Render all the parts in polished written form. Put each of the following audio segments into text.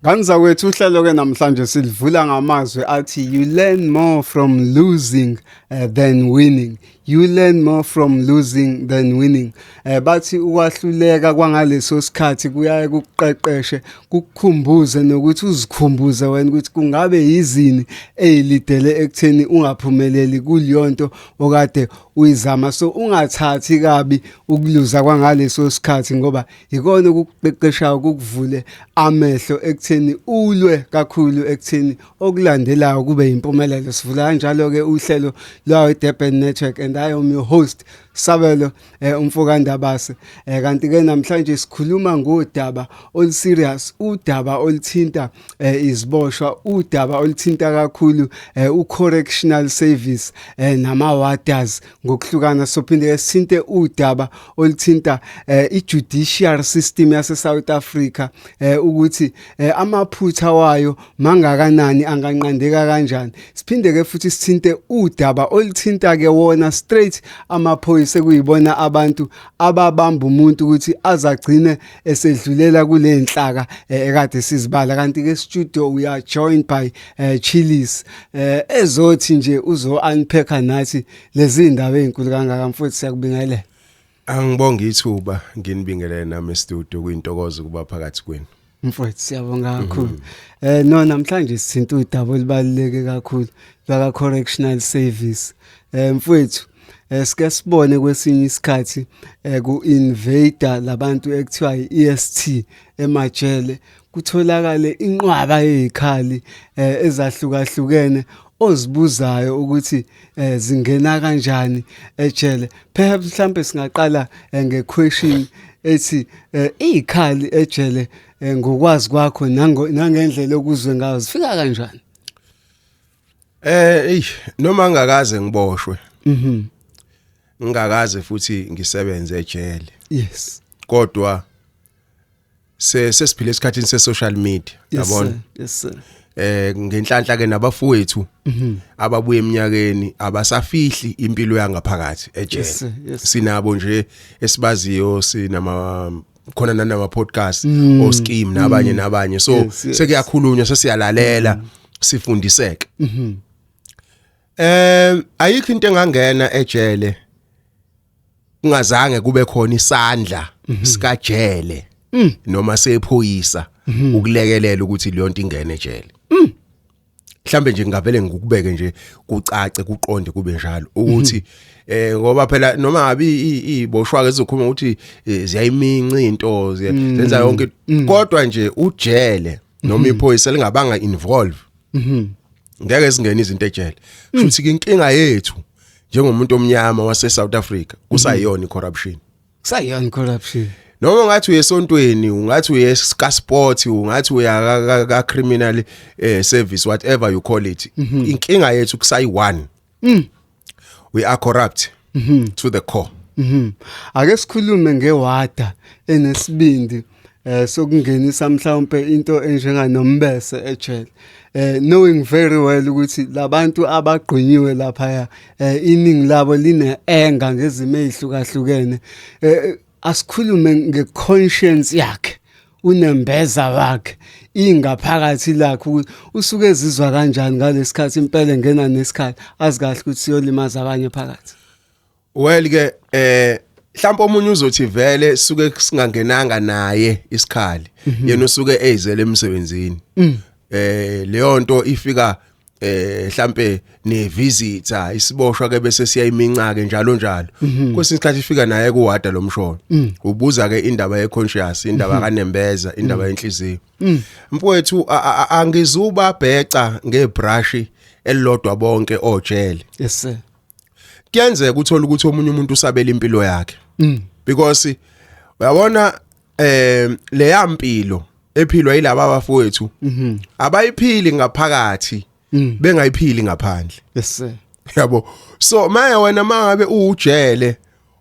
Ngane zakwethu, uhlelo ke namhlanje silivula ngamazwi athi "You learn more from losing than winning. You learn more from losing than winning." Bathi ukwahluleka kwangaleso sikhathi kuyaye kukuqeqeshe, kukukhumbuze nokuthi uzikhumbuze wena ukuthi kungabe yizini ezilidele ekutheni ungaphumeleli kuleyonto okade uyizama. So ungathathi kabi ukuluza kwangaleso sikhathi, ngoba ikona ukukuqeqeshayo, kukuvule amehlo ekutheni ulwe kakhulu ekutheni okulandelayo kube impumelelo. Sivula kanjalo ke uhlelo lwayo Durban Network, and I am your host, Sabelo umfokandabase. Kanti ke namhlanje sikhuluma ngodaba oluserious, udaba oluthinta iziboshwa, udaba oluthinta kakhulu u-correctional service nama warders ngokuhlukana. Sophinde sithinte udaba oluthinta i-judicial system yase South Africa, ukuthi amaphutha wayo mangakanani, anganqandeka kanjani. Siphinde ke futhi sithinte udaba oluthinta ke wona straight amaphoyisa, ekuyibona abantu ababamba umuntu ukuthi azagcine esedlulela kule nhlaka ekade sizibala. Kanti ke studio we are joined by Chilies, ezothi nje uzo unpack nathi lezi ndaba ezinkulu kangaka. Mfowethu, siyakubingelela. Angibonga ithuba, nginibingelele nami e-studio, kuyintokozo kuba phakathi kwenu. Mfowethu, siyabonga kakhulu. No, namhlanje sithinta udaba olubaluleke kakhulu lwaka correctional service. Mfowethu, sike sibone kwesinye isikhathi ku invade labantu ekuthiwa i-EST emajele, kutholakale inqwaba yezikhali ezahlukahlukene, ozibuzayo ukuthi zingena kanjani ejele. Perhaps mhlambe singaqala ngequestion ethi izikhali ejele, ngokwazi kwakho nangendlela okuzwe ngayo, zifika kanjani? Ey, noma ngingakaze ngiboshwe. Ngingakaze futhi ngisebenze ejele. Kodwa sesiphile esikhathini se social media, yabona. Sir. Yes sir. Ngenhlanhla ke nabafowethu ababuye eminyakeni abasafihli impilo yangaphakathi ejele. Yes sir. Yes. Sinabo nje esibaziyo, sinama khona nanama podcast o scheme nabanye nabanye, so sekuyakhulunywa, sesiyalalela, sifundiseke. Ayikho into engangena ejele kungazange kube khona isandla sikajele noma sephoyisa ukulekelela ukuthi leyo nto ingene ejele. Mhlambe nje ngingavele ngikubeke nje kucace, kuqonde, kube njalo ukuthi ngoba phela noma ngabe iboshwa ke zizokhuluma ukuthi ziyayiminca into, zenza yonke, kodwa nje ujele noma iphoyisa lingabanga involve, ngeke singene izinto ejele. Futhi inkinga yethu njengomuntu omnyama wase South Africa kusayiyona icorruption. Kusayona corruption. Noma ungathi uye esontweni, ungathi uye ka sport, ungathi uya ka criminal service, whatever you call it, inkinga yethu kusayi one, we are corrupt to the core. Ake sikhulume ngewarder enesibindi sokungenisa mhlawumbe into enjenga nombese ejele. Knowing very well ukuthi labantu abagqunyiwe lapha, iningi labo line anger ngezimo ezihlukahlukene. Asikhulume ngeconscience yakhe, unembeza wakhe, ingaphakathi lakhe, ukuthi usuke ezizwa kanjani ngalesikhathi impela engena nesikhathi azi kahle ukuthi siyolimaza abanye phakathi. Well ke, mhlawumbe omunye uzothi vele suke singangenanga naye isikhali, yena usuke ezele emsebenzini. Leyo nto ifika mhlambe ne visitor, isiboshwa ke, bese siyayiminca ke njalo njalo. Kwesinye isikhathi ifika naye kuwarder lomshono. Ubuza ke indaba ye conscious, indaba kanembeza, indaba yenhliziyo. Mfowethu, angizuba bheca ngebrush elilodwa bonke ojele. Yes sir. Kuyenzeka uthola ukuthi omunye umuntu usabela impilo yakhe, because uyabona leya mpilo ephilwa yilaba abafowethu abayiphili ngaphakathi bengayiphili ngaphandle. Yes sir. Yabo, so maye wena mangabe uwujele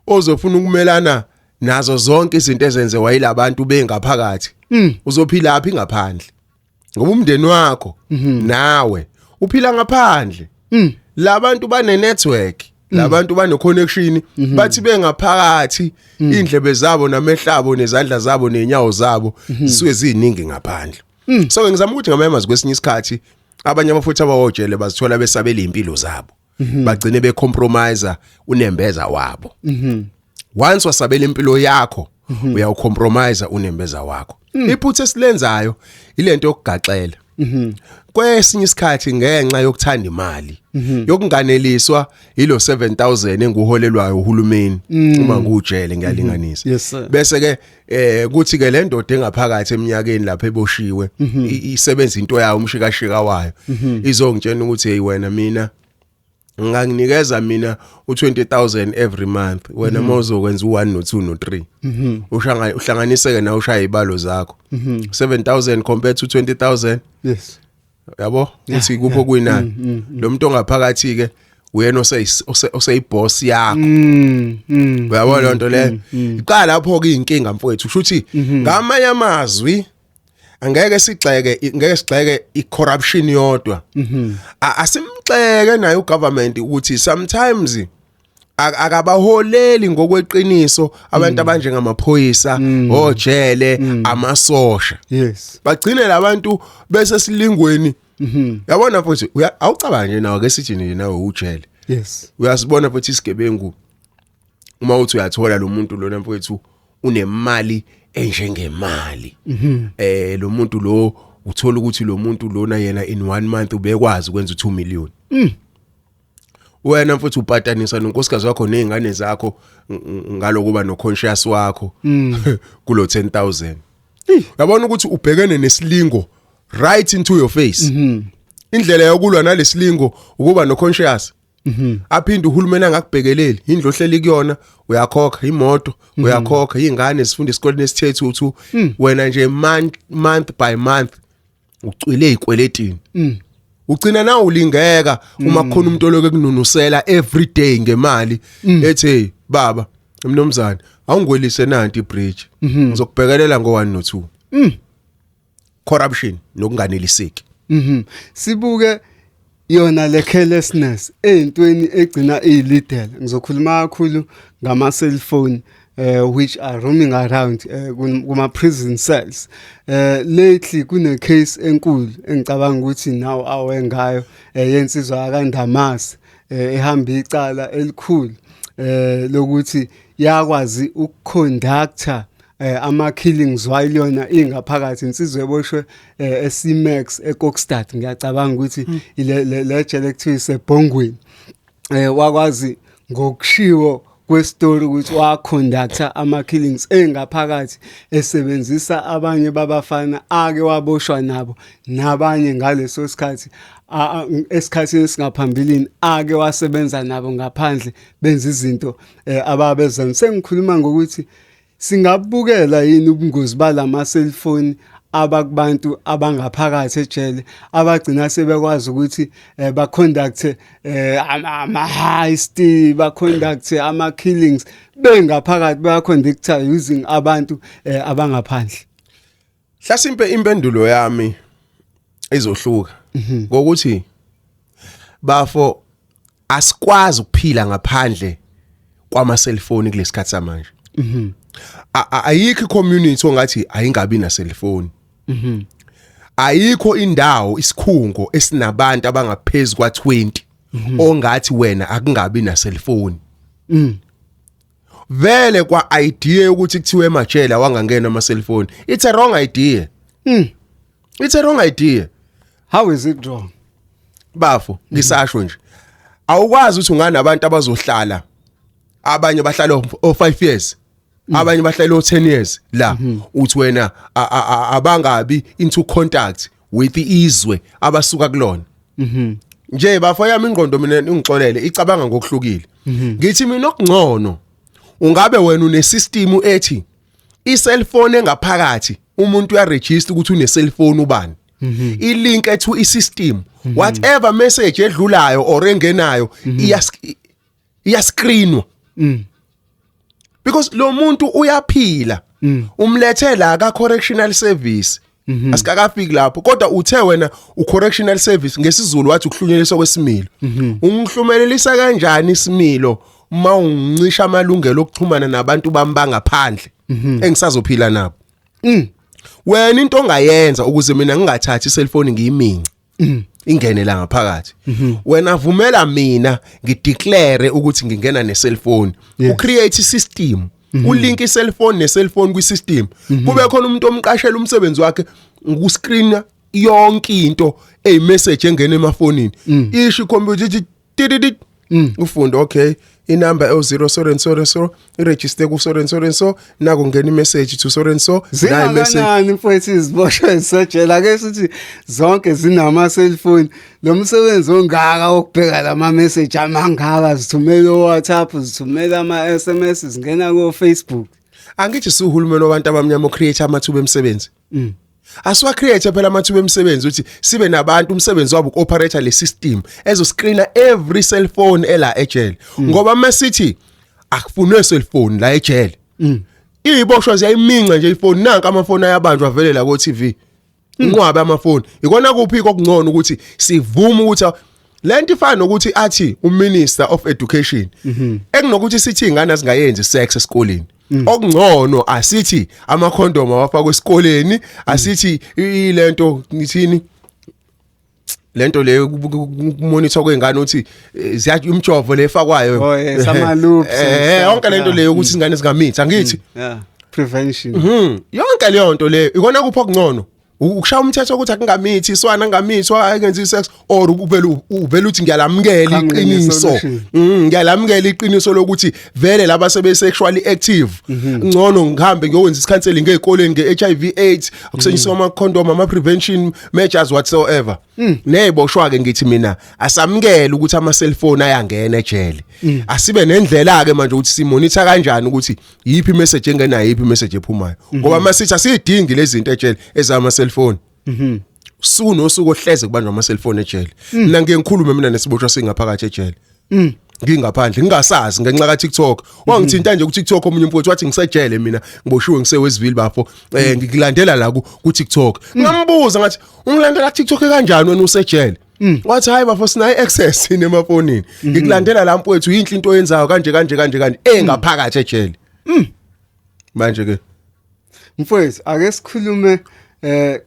ozofuna ukumelana nazo zonke izinto ezenziwa yilabantu bengaphakathi, uzophila phi ngaphandle? Ngoba umndeni wakho nawe uphila ngaphandle. Labantu bane network, labantu bane connection, bathi bengaphakathi indlebe zabo namehlabo nezandla zabo nenyawo zabo zisuke ziningi ngaphandle. So ngizama ukuthi ngamanye amazwi, kwesinye isikhathi abanye abafowethu abawojele bazithola besabela impilo zabo, bagcine becompromise unembeza wabo. Once wasabela impilo yakho, uyawucompromise unembeza wakho. Iphutha esilenzayo ilento yokugaxela kwesinye isikhathi ngenxa yokuthanda imali, yokunganeliswa ilo 7000 enguholelwayo uhulumeni uma ngujele, ngiyalinganisa. Yes, sir. Bese ke kuthi ke le ndoda engaphakathi eminyakeni lapha eboshiwe isebenza into yayo, umshikashika wayo, izongitshela ukuthi, "Hey wena, mina ngingakunikeza mina u20000 every month, wena mawuzokwenza u1 no2 no3." Ushanga uhlanganiseke nawe, ushaya izibalo zakho, 7000 compared to 20000. Yabo uthi kupho kuyinani lo muntu ongaphakathi ke uyena oseyiboss yakho. Uyabona lonto leyo iqala lapho ke inkinga, mfowethu. Kusho ukuthi ngamanye amazwi angeke sigxeke, ngeke sigxeke icorruption yodwa. Asimxeke naye ugovernment ukuthi sometimes akabaholeli ngokweqiniso abantu abanjengamaphoyisa, ojele, amasosha. Bagcine labantu bese silingweni. Yabona futhi awucabanga nje nawe ke, sithi nje nawe ujele, uyasibona futhi isigebengu uma uthi uyathola lo muntu lona, mfowethu, unemali enjengemali. Lo muntu lo, uthola ukuthi lo muntu lona yena in one month ubekwazi ukwenza u2 million. Wena mfowethu upatanisa nonkosikazi wakho nezingane zakho ngalokuba no conscious wakho kulo 10000. Uyabona ukuthi ubhekene nesilingo right into your face. Indlela yokulwa nalesilingo ukuba no conscious. Aphinde uhulumeni angakubhekeleli. Indlu ohleli kuyona uyakhokha, imoto uyakhokha, izingane zifunda esikoleni esithethu, uthu wena nje month by month ucwile ezikweletini. Ugcina na ulingeka uma kukhona umuntu oloke kununusela every day ngemali, ethi, "Hey baba mnumzane, awungwelise nanti ibridge, ngizokubhekelela ngo 1 no 2." Corruption nokunganeliseki. Sibuke yona le carelessness eyintweni egcina iyilidela. Ngizokhuluma kakhulu ngama cellphone which are roaming around kuma prison cells. Lately kune case enkulu engicabanga ukuthi naw awe ngayo, yensizwa kaNdamase, ehamba icala elikhulu lokuthi yakwazi ukuconducta ama killings while yona ingaphakathi, insizwe eboshwe eC-Max eKokstad. Ngiyacabanga ukuthi ile le jele kuthiwa isebhongweni. Wakwazi ngokushiwo kwestory ukuthi waconducta ama killings engaphakathi, esebenzisa abanye babafana ake waboshwa nabo, nabanye ngaleso sikhathi, esikhathini esingaphambilini ake wasebenza nabo ngaphandle, benza izinto ababezenza. Sengikhuluma ngokuthi singabukela yini ubungozi balama cellphone abakubantu abangaphakathi ejele, abagcina sebekwazi ukuthi baconduct ama heist, baconduct ama killings bengaphakathi, bayaconducta using abantu abangaphandle? Hlasimpe impendulo yami izohluka ngokuthi, bafo, asikwazi ukuphila ngaphandle kwama cellphone kulesikhathi samanje. Ayikho community ongathi ayingabi na cellphone. Ayikho indawo, isikhungo esinabantu abangaphezulu kwa20 ongathi wena akungabi na cellphone. Vele kwa idea ukuthi kuthiwe emajele awangangena ama cellphone, it's a wrong idea. It's a wrong idea. How is it wrong? Bafo, ngisasho nje, awukwazi ukuthi unganabantu abazohlala, abanye bahlala o 5 years, abanye bahlala o 10 years la, uthi wena abangabi into contact with izwe abasuka kulona. Nje bafo yami, ingqondo mina, ungixolele, icabanga ngokuhlukile. Ngithi mina okungcono ungabe wena une system ethi i-cellphone engaphakathi, umuntu uyaregister ukuthi une cellphone ubani, ilink ethu i-system, whatever message edlulayo or engenayo iyascreenwa, because lo muntu uyaphila, umlethe la ka correctional service. Asikakafiki lapho, kodwa uthe wena u correctional service, ngesizulu wathi ukuhlunyelelwa kwesimilo. Ungihlumelelisa kanjani isimilo uma ungincisha amalungelo okuxhumana nabantu bami bangaphandle engisazophila nabo? Wena into ongayenza ukuze mina ngingathathi cellphone ngiyimince ingene la ngaphakathi, wena vumela mina ngideclare ukuthi ngingena necellphone. Ucreate isystem, ulink icellphone necellphone kwisystem, kube khona umuntu omqashela umsebenzi wakhe ukuscreena yonke into eyimessage engena emafonini. Isho icomputer ithi tididid, ufunde, okay, inumber ewu0 so and so and so iregister ku so and so and so, nako ngena imessage to so and so, nayi message. Zingakanani, mfowethu, iziboshwa ezisejele? Ake sithi zonke zinama cellphone. Lo msebenzi ongaka wokubheka lama message amangaka, zithumela WhatsApp, zithumela ama SMS, zingena ko Facebook. Angithi suhulumeni wabantu abamnyama ocreate amathuba emisebenzi. Asiwa create phela amathuba emisebenzi ukuthi sibe nabantu umsebenzi wabo uku-operate le system ezo screena every cell phone ela ejele, ngoba masithi akufunwe cellphone la ejele, iziboshwa ziyayiminca nje ifoni. Nanka amafoni ayabanjwa vele la ko TV, inqwabe amafoni. Ikona kuphi kokungcono ukuthi sivume ukuthi lento ifana nokuthi athi uminister of education ekunokuthi sithi ingane azingayenzi sex esikoleni, okungcono asithi amakhondom awafakwe esikoleni, asithi ilento ngithini lento leyo kumonitor kwengane uthi ziyathi umjovo lefakwayo. Oh, yes, ama-loops and stuff, yonke lento leyo ukuthi ingane zingamithi, angithi? Yeah, prevention. Yonke leyo nto leyo ikona kuphi okungcono, ukushaya umthetho ukuthi akungamithi iswana, angamithwa, ayenze sex, or uvele uthi ngiyalamukela Qhamuke iqiniso. ne-solution. Ngiyalamukela iqiniso lokuthi vele laba sebe sexually active, ngcono ngihambe ngiyokwenza isikhanseli ngezikoleni nge-HIV AIDS, akusetshenziswa ama condom, ama prevention measures whatsoever. Neziboshwa ke ngithi mina asamukele ukuthi ama cellphone ayangena ejele. Asibe nendlela ke manje ukuthi simonitor kanjani ukuthi yiphi message engenayo, yiphi message ephumayo, ngoba masithi asiyidingi lezi zinto ejele ezama cellphone, usuku nosuku ohleze kubanjwa ama cellphone ejele. Mina ngike ngikhulume mina nesiboshwa singaphakathi ejele ngingaphandle ngingasazi ngenxa ka TikTok. Wangithinta nje ku TikTok omunye umfowethu, wathi ngisejele mina, ngiboshiwe, ngise Westville bafo, ngikulandela la ku TikTok. Ngambuza ngathi ungilandela ku TikTok kanjani wena usejele? Wathi hayi bafo, sinayo access nemafonini, ngikulandela la mfowethu, yinhle into oyenzayo kanje kanje kanje kanje, engaphakathi ejele manje ke. Mfowethu, ake sikhulume,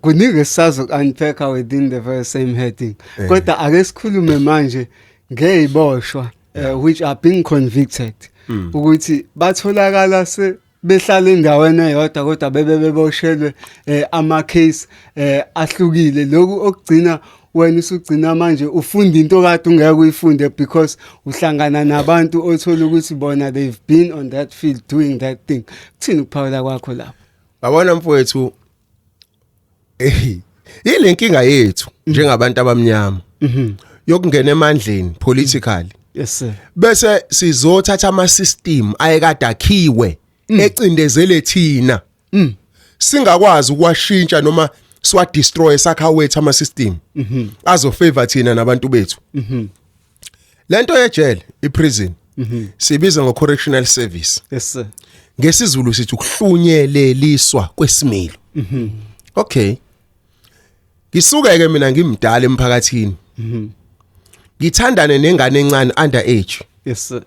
kuningi esisazo unpack within the very same heading, kodwa ake sikhulume manje ngeziboshwa which are being convicted, ukuthi batholakala se behlala endaweni eyodwa kodwa bebe beboshelwe ama case ahlukile. Lokhu okugcina wena usugcina manje ufunda into kade ungeke uyifunde because uhlangana nabantu othola ukuthi bona they've been on that field doing that thing. Kuthini ukuphawula kwakho lapho? Yabona mfowethu, ile nkinga yethu njengabantu abamnyama yokungena emandleni politically, Yes sir. bese sizothatha ama system ayekade akhiwe ecindezele thina, singakwazi ukwashintsha noma siwa destroy, sakha wethu ama system azo favor thina nabantu bethu. Lento yejele, iprison, sibiza ngo correctional service. Yes sir. NgesiZulu sithi ukuhlunyeleliswa kwesimilo. Okay, ngisuke ke mina ngimdala emphakathini, ngithandane nengane encane, under age. Yes sir.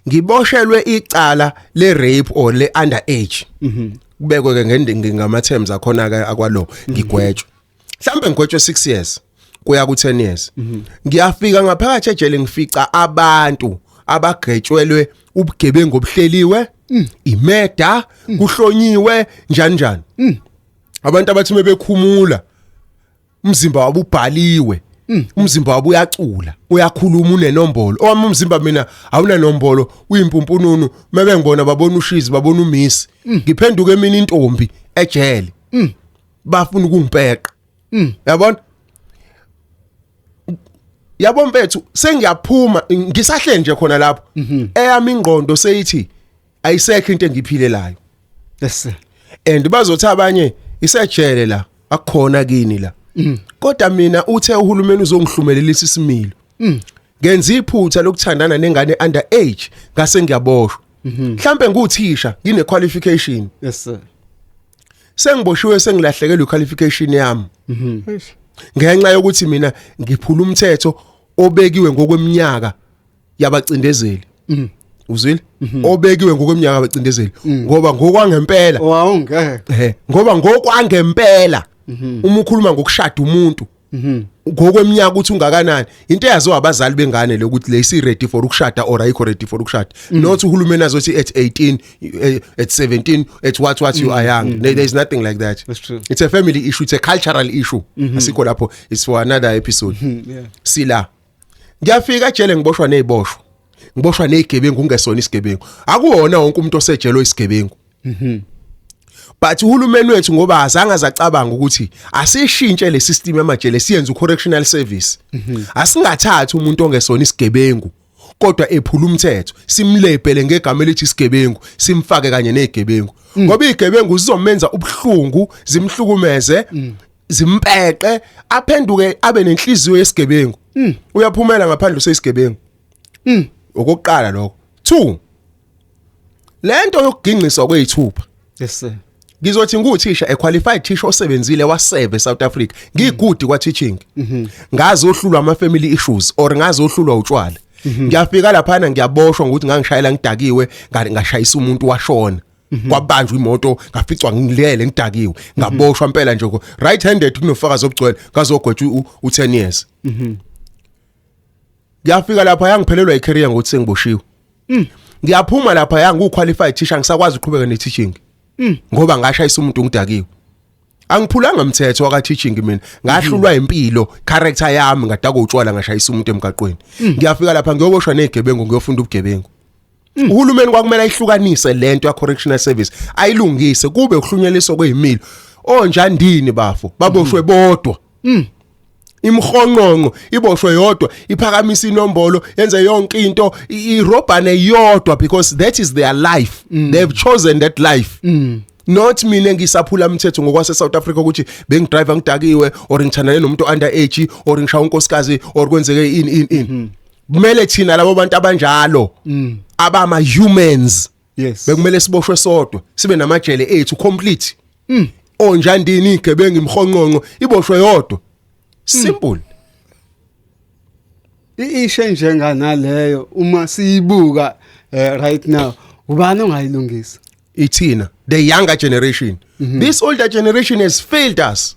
Ngiboshelwe icala le rape or le under age, kubekwe ke ngama terms akhona ke akwalo, ngigwetshwe mhlambe ngigwetshwe 6 years kuya ku 10 years. Ngiyafika ngaphakathi ejele, ngifica abantu abagwetshwelwe ubugebengu obuhleliwe, imurder, kuhlonyiwe njani njani, abantu abathi bebekhumula umzimba wabo ubhaliwe, umzimba wabo uyacula, uyakhuluma, unenombolo. Owami umzimba mina awunanombolo, uyimpumpununu. Mebe ngibona babona ushizi, babona umisi, ngiphenduke mina intombi ejele, bafuna ukungipeqa. Yabona, yabo mfethu, sengiyaphuma ngisahle nje khona lapho, eyami ingqondo seyithi ayisekho into engiphilelayo. Yes sir. And bazothi abanye isejele la, akukhona kini la, kodwa mina uthe uhulumeni uzongihlumelelisa isimilo, ngenza iphutha lokuthandana nengane under age, ngase ngiyaboshwa. Mhlambe nguthisha, ngine qualification. Yes sir. Sengiboshiwe, sengilahlekelwe iqualification yami ngenxa yokuthi mina ngiphula umthetho obekiwe ngokweminyaka yabacindezeli. Uzwile? Obekiwe ngokweminyaka abacindezeli, ngoba ngokwangempela Wawungeke. Ngoba ngokwangempela uma ukhuluma ngokushada umuntu ngokweminyaka ukuthi ungakanani, into eyaziwa abazali bengane le ukuthi le isi ready for ukushada or ayikho ready for ukushada, not uhulumeni azothi at 18, at 17, at what you are young. There is nothing like that. That's true. It's a family issue, it's a cultural issue. Asikho lapho, it's for another episode. Sila ngiyafika ejele, ngiboshwa neziboshwa, ngiboshwa nezigebengu, ungesona isigebengu. Akuwona wonke umuntu osejele oyisigebengu, but uhulumeni wethu ngoba azange azacabanga ukuthi asishintshe le system yamajele, siyenze correctional service, asingathathi umuntu ongesona isigebengu kodwa ephula umthetho, simlabele ngegama elithi isigebengu, simfake kanye nezigebengu, ngoba izigebengu zizomenza ubuhlungu, zimhlukumeze, zimpeqe, aphenduke abe nenhliziyo yesigebengu. Uyaphumela ngaphandle useyisigebengu. Okokuqala lokho. 2, lento yokuginqiswa kwezithupha. Yes sir. Ngizothi nguthisha, a qualified teacher osebenzile, waserve eSouth Africa, ngigood kwa teaching, ngazi ohlulwa ama family issues or ngazi ohlulwa utshwala. Ngiyafika laphana, ngiyaboshwa ngokuthi ngangishayela ngidakiwe, ngashayisa umuntu washona, kwabanjwa imoto, ngaficwa ngilele ngidakiwe, ngaboshwa impela nje right handed, kunofakazi obugcwele, ngazogwetshwa u10 years. Ngiyafika lapha, yangiphelelwa icareer ngokuthi sengiboshiwe. Ngiyaphuma lapha, yangu qualified teacher, ngisakwazi ukuqhubeka ne teaching ngoba ngashayisa umuntu ngidakiwe. Angiphulanga umthetho waka teaching mina, ngahlulwa impilo, character yami, ngadaka utshwala, ngashayisa umuntu emgaqweni. Ngiyafika lapha, ngiyoboshwa nezigebengu, ngiyofunda ubugebengu. Uhulumeni kwakumele ayihlukanise lento ya correctional service, ayilungise, kube ukuhlunyeleliswa kwezimilo. Onjandini bafo baboshwe bodwa, imhonqonqo iboshwe yodwa, iphakamisa inombolo, yenze yonke into, irobhane yodwa, because that is their life. They've chosen that life, not mina ngisaphula umthetho ngokwase South Africa ukuthi bengidrive ngidakiwe or ngithandane nomuntu under age or ngishaya unkosikazi or kwenzeke in in in. Kumele thina labo bantu abanjalo abama humans bekumele siboshwe sodwa, sibe namajele ethu complete. Onjandini, igebengu, imhonqonqo iboshwe yodwa, simple. Ishe njenganaleyo uma siyibuka right now, ubani ongayilungisa? Ithina, the younger generation. This older generation has failed us.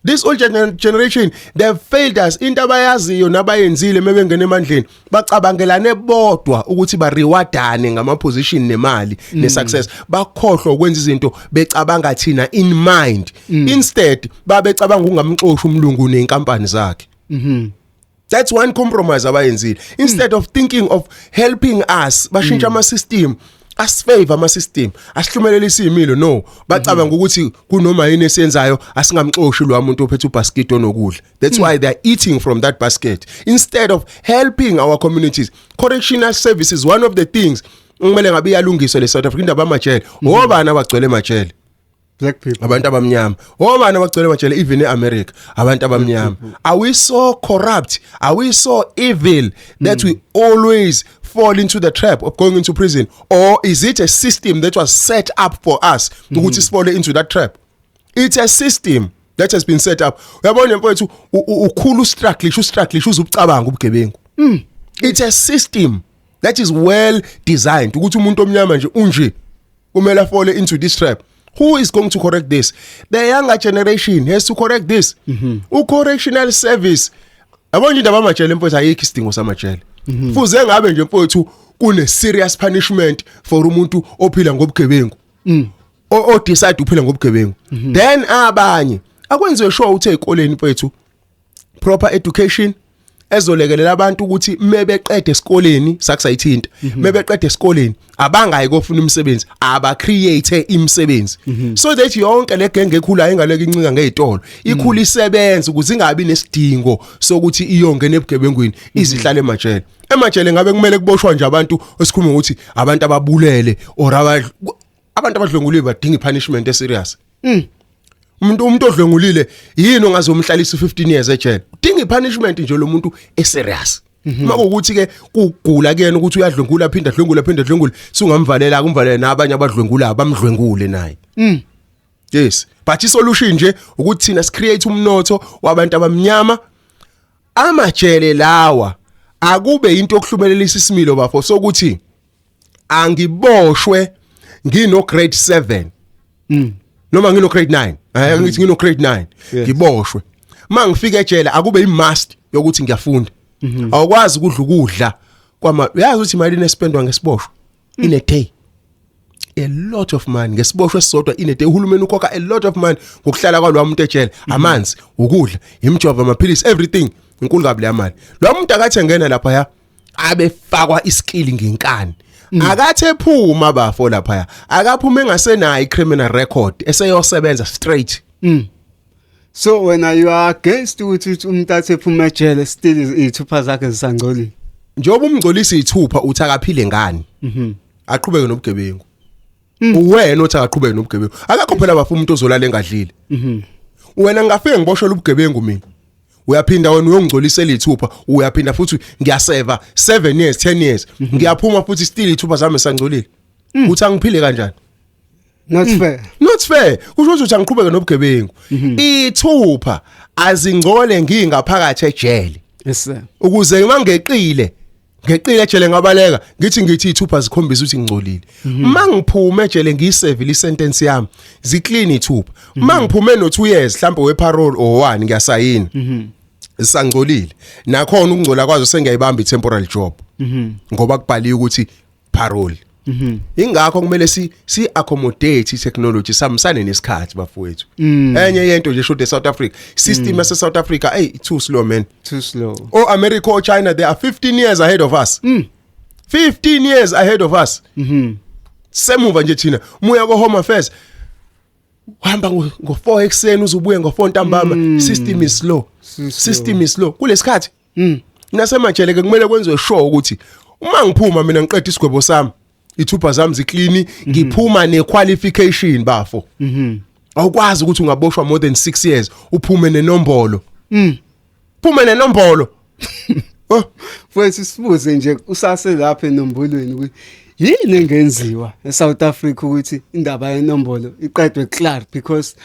This old generation, they've failed us. Into abayaziyo nabayenzile mebengena emandleni, bacabangelane bodwa ukuthi ba rewardane ngama position nemali ne success, bakhohlwa ukwenza izinto becabanga thina in mind. Instead babecabanga ukungamxoshi umlungu nenkampani zakhe. That's one compromise abayenzile. Instead of thinking of helping us, bashintsha ama system asifavor, ama system asihlumelelisa imilo. No, bacabanga ukuthi kunoma yini esiyenzayo asingamxoshi lo muntu ophethe ubasket onokudla. That's why they are eating from that basket instead of helping our communities. Correctional services, one of the things kumele ngabe iyalungiswa le South Africa, indaba amajele. Obani abagcwele emajele? Black people. Abantu abamnyama. Obani abagcwele emajele even eAmerica? Abantu abamnyama. Are we so corrupt? Are we so evil that we always fall into the trap of going into prison, or is it a system that was set up for us ukuthi sifall into that trap? It's a system that has been set up. Uyabona mfowethu, ukhulu ustruggle, ustruggle uzubucabanga ubugebengu. It's a system that is well designed ukuthi umuntu omnyama nje unje kumele afall into this trap. Who is going to correct this? The younger generation has to correct this. U correctional service, yabona nje indaba amajele mfowethu, ayikho isidingo samajele. Fuze ngabe nje mfowethu kune serious punishment for umuntu ophila ngobugebengu, o decide uphila ngobugebengu. Then abanye akwenziwe sure ukuthi ezikoleni mfowethu proper education ezolekelela abantu ukuthi mebeqede esikoleni, sakusayithinta, mebeqede esikoleni abangayi kofuna umsebenzi, aba create imisebenzi so that yonke le genge ekhulayo ingaleke incika ngezitolo, ikhula isebenza ukuze ingabi nesidingo sokuthi iyongena ebugebengwini, izihlale emajele. Emajele ngabe kumele kuboshwa nje abantu esikhuluma ukuthi abantu ababulele or abantu abadlwenguliwe badinga ipunishment eserious. Umuntu odlwengulile yini ongazomhlalisa u15 years ejele? Udinga ipunishment nje lo muntu eserious. Makuwukuthi ke kugula kuyena ukuthi uyadlwengula, aphinda adlwengule, aphinda adlwengule, sungamvalela, kumvalele nabanye abadlwengula bamdlwengule naye. Yes, but isolution nje ukuthi thina sicreate umnotho wabantu abamnyama. Amajele lawa akube into yokuhlumelelisa isimilo bafo, sokuthi Angiboshwe ngino grade 7 noma ngino grade 9, ngithi ngino grade 9. Ngiboshwe, mangifika ejele akube i-must yokuthi ngiyafunda. Awukwazi ukudla ukudla kwama, uyazi ukuthi imali inespendwa ngesiboshwa in a day, a lot of money ngesiboshwe esisodwa in a day. Uhulumeni ukhokha a lot of money ngokuhlala kwalo muntu ejele, amanzi, ukudla, imijovo, amaphilisi, everything. Inkulu kabi le mali. Lo muntu akathi engena lapha ya abefakwa iskill ngenkani, akathi ephuma bafo lapha ya akaphume engasenayo icriminal record, eseyosebenza straight. So wena you are against ukuthi umuntu athi ephuma ejele still izithupha zakhe zisangcolile? Njengoba umngcolisa ithupha, uthi akaphile ngani? Aqhubeke nobugebengu. Uwena othi akaqhubeke nobugebengu. Akakho phela bafu umuntu ozolala engadlile. Wena ngingafike ngiboshelwe ubugebengu mina, uyaphinda wena uyongcolisela ithupha, uyaphinda futhi ngiyaseva 7 years, 10 years, ngiyaphuma futhi still ithupha zami sangcolile. Uthi angiphile kanjani? Not fair. Not fair. Kusho ukuthi angiqhubeke nobugebengu. Ithupha azingcole ngingaphakathi ejele Yes sir. ukuze mangeqile, ngeqile ejele ngabaleka, ngithi ithupha zikhombisa ukuthi ngingcolile. Mangiphume ejele ngiyisevile isentence yami, ziclean ithupha. Mangiphume no 2 years mhlawumbe we parole or 1, ngiyasayina, sangcolile nakhona ukungcola kwazo sengiyayibamba i-temporary job ngoba kubhaliwe ukuthi parole. Ingakho kumele si accommodate i-technology, sihambisane nesikhathi bafowethu. Enye yento nje should eSouth Africa, system yase South Africa, hey, too slow, man. Too slow. O America or China, they are 15 years ahead of us. 15 years ahead of us. Semuva nje thina. Muya ko Home Affairs, uhamba ngo 4 ekseni uzubuye ngo 4 ntambama. System is slow. Too slow. System is slow kulesikhathi. Nasemajele ke kumele kwenziwe sure ukuthi uma ngiphuma mina ngiqeda isigwebo sami, ithupha zami ziclean, ngiphuma nequalification bafo. Awukwazi ukuthi ungaboshwa more than 6 years uphume nenombolo. Phume nenombolo. Oh. Mfowethu, sibuze nje usase lapha enombolweni ukuthi yini engenziwa eSouth Africa ukuthi indaba yenombolo iqedwe clear, because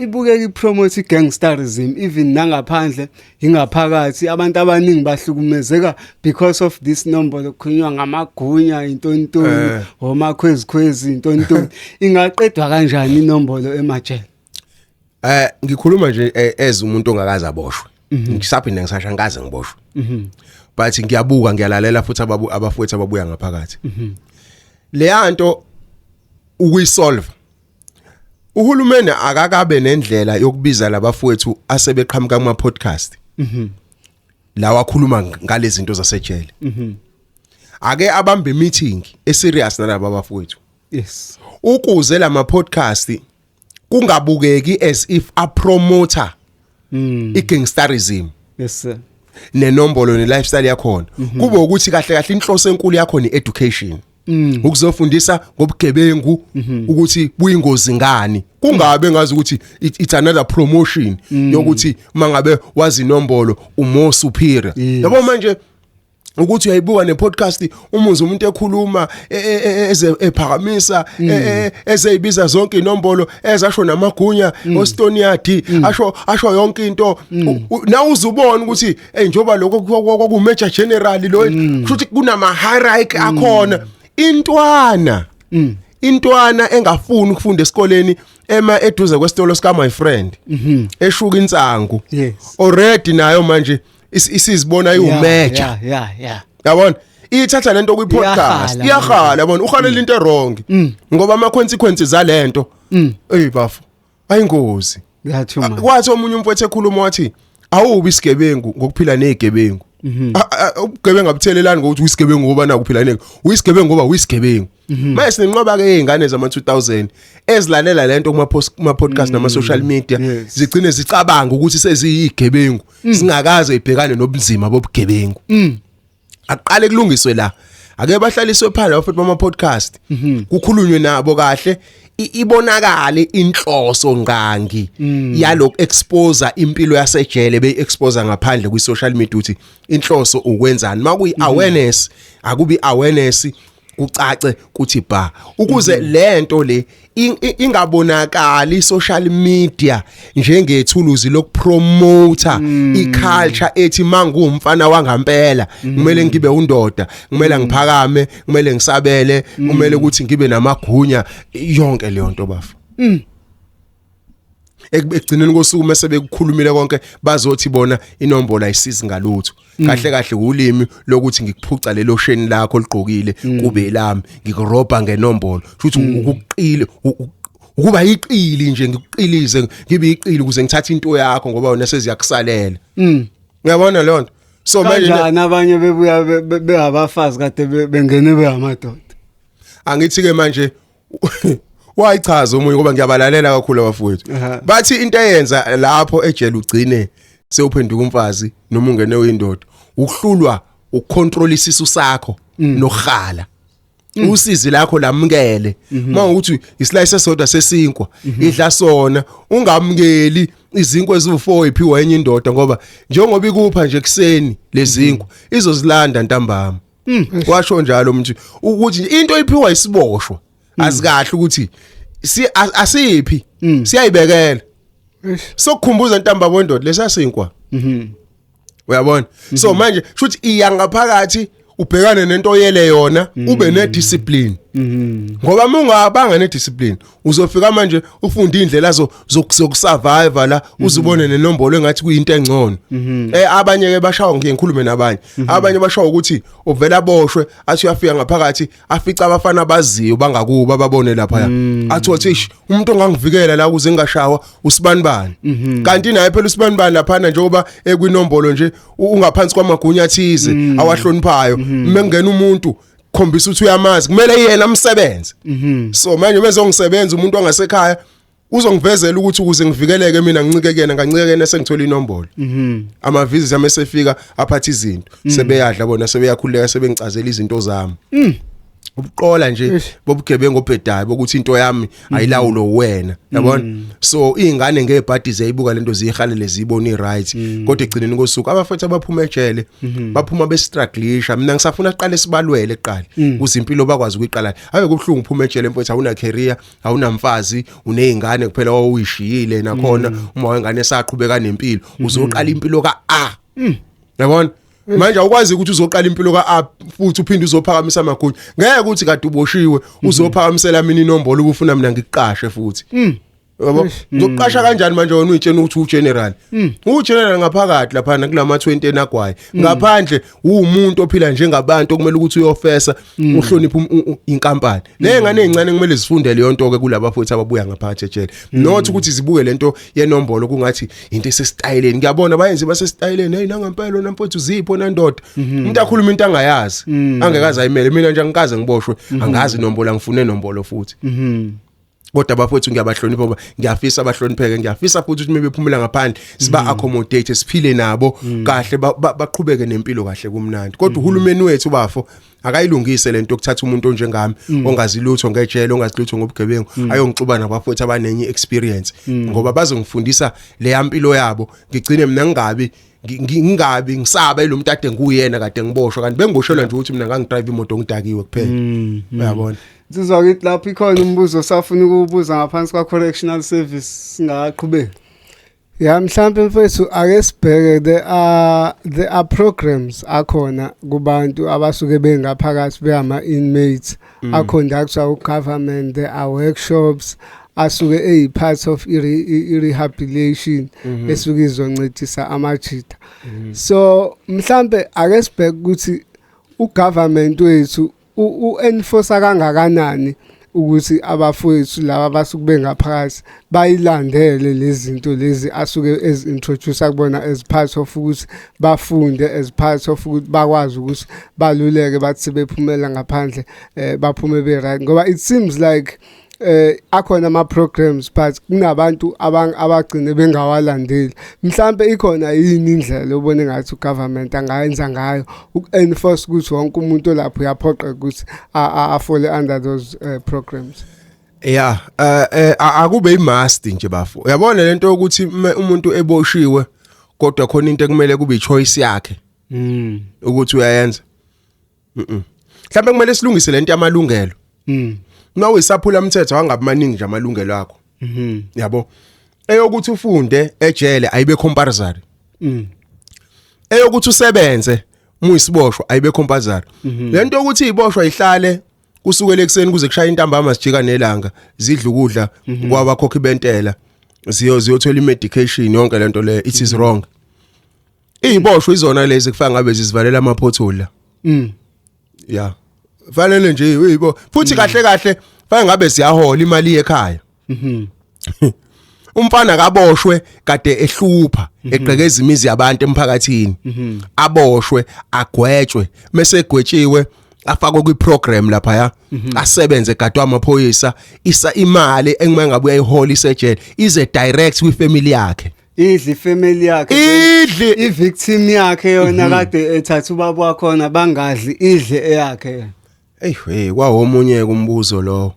ibukeka ipromote gangsterism even nangaphandle ingaphakathi. Abantu abaningi bahlukumezeka because of this nombolo. Kukhulunywa ngamagunya, intontoni, omakhwezi khwezi, intontoni. Ingaqedwa kanjani inombolo emajele? Ngikhuluma nje as umuntu ongakaze aboshwe. Ngisaphinda ngisasha, ngikaze ngiboshwe. But ngiyabuka, ngiyalalela futhi ababu abafowethu ababuya ngaphakathi. Leya nto ukuyisolve, uhulumeni akakabe nendlela yokubiza labafowethu asebeqhamuka kuma podcast. Lawa akhuluma ngalezi zinto zasejele. Ake abambe meeting eserious nalabo abafowethu. Ukuze lama podcast kungabukeki as if a promoter igangsterism Yes sir. nenombolo ne lifestyle yakhona, kube ukuthi kahle kahle inhloso enkulu yakho ni education, ukuzofundisa ngobugebengu ukuthi buyingozi ngani, kungabe ngazi ukuthi it's another promotion yokuthi mangabe wazi inombolo umo superior. Yabo manje ukuthi uyayibuka ne-podcast, umuze umuntu ekhuluma eze ephakamisa ezeyibiza zonke inombolo, ezasho namagunya oStoniadi, asho yonke into. Na uzubona ukuthi hey, njoba lokho kwaku major general lo, kusho ukuthi kunama hierarchy akhona. Intwana engafuni ukufunda esikoleni, ema eduze kwesitolo sika my friend eshuka insangu, already nayo manje isizibona iwumeja. Yabona, ithatha lento kwi podcast. Iyahala. Iyahala, yabona, uhalela into wrong ngoba ama consequences zalento, hey bafo, ayingozi. Yeah, too much. Kwathi omunye umfowethu ekhuluma wathi awubi isigebengu ngokuphila nezigebengu. Ubugebengu abuthelelani ngokuthi uyisigebengu ngoba nakuphila neke uyisigebengu, ngoba uyisigebengu. Manje sinenqoba ke izingane zama 2000 ezilalela lento kuma post, kuma podcast nama social media, zigcine zicabanga ukuthi seziyigebengu singakaze ibhekane nobunzima bobugebengu. Aqale kulungiswe la, ake bahlaliswe phandle futhi bama podcast, kukhulunywe nabo kahle, ibonakale inhloso ngangi yalokhu expose impilo yasejele, be expose ngaphandle kwi social media, ukuthi inhloso ukwenzani. Makuyi awareness, akubi awareness. Kucace kuthi ba ukuze lento le ingabonakali social media njengethuluzi lokupromota iculture ethi mangumfana wangampela kumele ngibe undoda, kumele ngiphakame, kumele ngisabele, kumele ukuthi ngibe namagunya, yonke leyo nto, bafa. Ekugcineni kosuku mase bekukhulumile konke, bazothi bona inombolo ayisizi ngalutho. Kahle kahle ulimi lokuthi ngikuphuca lelo sheni lakho ligqokile kube lami, ngikurobha ngenombolo, futhi ukuqile ukuba iqili nje, ngikuqilize ngibe iqili ukuze ngithathe into yakho ngoba wena seziyakusalela. Uyabona leyo nto? So manje Kanjani abanye bebuya bengabafazi kade bengene bengamadoda? Angithi ke manje wayichaza omunye, ngoba ngiyabalalela kakhulu abafowethu. Bathi into eyenza lapho ejele ugcine sewuphenduka umfazi noma ungene uyindoda ukuhlulwa ukucontrol isisu sakho nokuhala usizi lakho lamukele. Mawukuthi islice esodwa sesinkwa, idla sona, ungamukeli izinkwa eziwu4 iphiwa enye indoda, ngoba njengoba ikupha nje kuseni lezinkwa izozilanda ntambama. Washo njalo umuntu ukuthi into iphiwa isiboshwa azikahle ukuthi si asiphi siyayibekela. Sokukhumbuza ntambama wendoda lesasinkwa. Uyabona? So manje shuthi iya ngaphakathi ubhekane nento oyele yona, ube ne discipline, ngoba uma ungabanga ne discipline uzofika manje ufunde indlela zo zokusurvive la, uzubone nenombolo engathi kuyinto engcono. Abanye ke bashawa, ngiye ngikhulume nabanye, abanye bashawa ukuthi uvela boshwe, athi uyafika ngaphakathi afica abafana abaziyo bangakuba babone lapha, athi wathi, "Ish, umuntu ongangivikela la ukuze ngingashawa usibanibani." Kanti naye phela usibanibani laphana njengoba ekwinombolo nje ungaphansi kwamagunya athize awahloniphayo. Mengena umuntu khombisa ukuthi uyamazi, kumele yena amsebenze. So manje mezongisebenza umuntu wangasekhaya uzongivezela ukuthi ukuze ngivikeleke mina ngincike kuyena, ngancike kuyena sengithola inombolo. Ama visits ami esefika aphatha izinto, sebeyadla bona, sebeyakhuleka, sebengicazela izinto zami. Ubuqola nje bobugebengu obhedayo bokuthi into yami ayilawulo wena, yabona? So izingane ngebhadi ziyayibuka lento, ziyihalele, ziyibona i-right, kodwa egcineni kosuku abafethu abaphuma ejele baphuma bestrugglisha. Mina ngisafuna siqale sibalwele kuqala ukuze impilo bakwazi ukuyiqala. Ave kubuhlungu uphuma ejele mfowethu, awuna career, awunamfazi, unezingane kuphela owuyishiyile nakhona uma wengane esaqhubeka nempilo, uzoqala impilo ka A, yabona? Manje awukwazi ukuthi uzoqala impilo ka A futhi uphinde uzophakamisa amagunya. Ngeke ukuthi kade uboshiwe uzophakamisela mina inombolo ubufuna mina ngikuqashe futhi, yabo? Uzoqasha kanjani manje wena uyitshena ukuthi ugeneral, ugeneral ngaphakathi lapha kulama 20 enagwayi, ngaphandle uwumuntu ophila njengabantu okumele ukuthi uyofesa uhloniphe inkampani le ngane ezincane. Kumele zifunde leyo nto ke kulaba futhi ababuya ngaphakathi ejele, not ukuthi zibuke lento yenombolo kungathi into esesitayeleni. Ngiyabona bayenze basesitayeleni, hey, nangampela namfowethu zipho nandoda, umuntu akhuluma into angayazi, angekaze ayimele. Mina nje angikaze ngiboshwe, angazi inombolo, angifune inombolo futhi. Kodwa bafowethu ngiyabahlonipha ngoba ngiyafisa abahlonipheke, ngiyafisa futhi ukuthi mebephumela ngaphandle siba accommodate, siphile nabo kahle, baqhubeke nempilo kahle kumnandi. Kodwa uhulumeni wethu bafo akayilungise lento yokuthatha umuntu onjengami ongazi lutho ngejele, ongazi lutho ngobugebengu, ayongixuba nabafowethu abanenye experience, ngoba bazongifundisa leya mpilo yabo, ngigcine mina ngingabi ngingabi ngisaba lo muntu ade nguyena kade ngiboshwa, kanti bengiboshelwa nje ukuthi mina ngangidrive imoto ngidakiwe kuphela, uyabona? Sizwa kithi lapho ikhona umbuzo osafuna ukuwubuza ngaphansi kwa correctional service singaqhubeki. Ya, mhlambe mfethu ake sibheke, there are programs akhona kubantu abasuke bengaphakathi beyama inmates aconductwa ugovernment. There are workshops asuke eyi part of i-rehabilitation esuke izoncedisa amajita. So mhlambe ake sibheke ukuthi ugovernment wethu u-enforce kangakanani ukuthi abafowethu laba abasuke bengaphakathi bayilandele lezi zinto lezi asuke ezi-introduce kubona as part of ukuthi bafunde, as part of ukuthi bakwazi ukuthi baluleke, bathi sebephumela ngaphandle baphume be-right, ngoba it seems like akhona ama programs but kunabantu abagcine bengawalandeli. Mhlambe ikhona yini indlela obone ngathi ugovernment angayenza ngayo uku-enforce ukuthi wonke umuntu olapho uyaphoqa ukuthi afole under those programs? Yeah, akube imust nje bafo. Uyabona lento yokuthi umuntu eboshiwe kodwa khona into ekumele kube ichoice yakhe ukuthi uyayenza. Mhlawumbe kumele silungise lento yamalungelo. Uma uyisaphula umthetho, angabi maningi nje amalungelo akho. Yabo, eyokuthi ufunde ejele ayibe compulsory. Eyokuthi usebenze uma uyisiboshwa ayibe compulsory. Lento yokuthi iziboshwa ihlale kusukela ekseni kuze kushaya intambama, sijika nelanga, zidla ukudla kwabakhokhi bentela, ziyothola imedication, yonke lento le, it is wrong. Iziboshwa izona lezi kufaka ngabe zizivalela ama pothole la. Ya, fanele nje uyibo futhi kahle kahle fanele ngabe siyahola imali ekhaya. Umfana kaboshwe kade ehlupha, egqekeza imizi yabantu emphakathini, aboshwe, agwetshwe, mase egwetshiwe afakwe kwi-program lapha, ya, asebenze gadwa amaphoyisa, isa imali engima ngabe uyayihola isejele ize direct kwi-family yakhe. Idli ifamily yakhe. Idli. I-victim yakhe yona kade ethatha ubaba wakhona, bangadli, idle eyakhe. Ey hey, kwawomunye kumbuzo lo.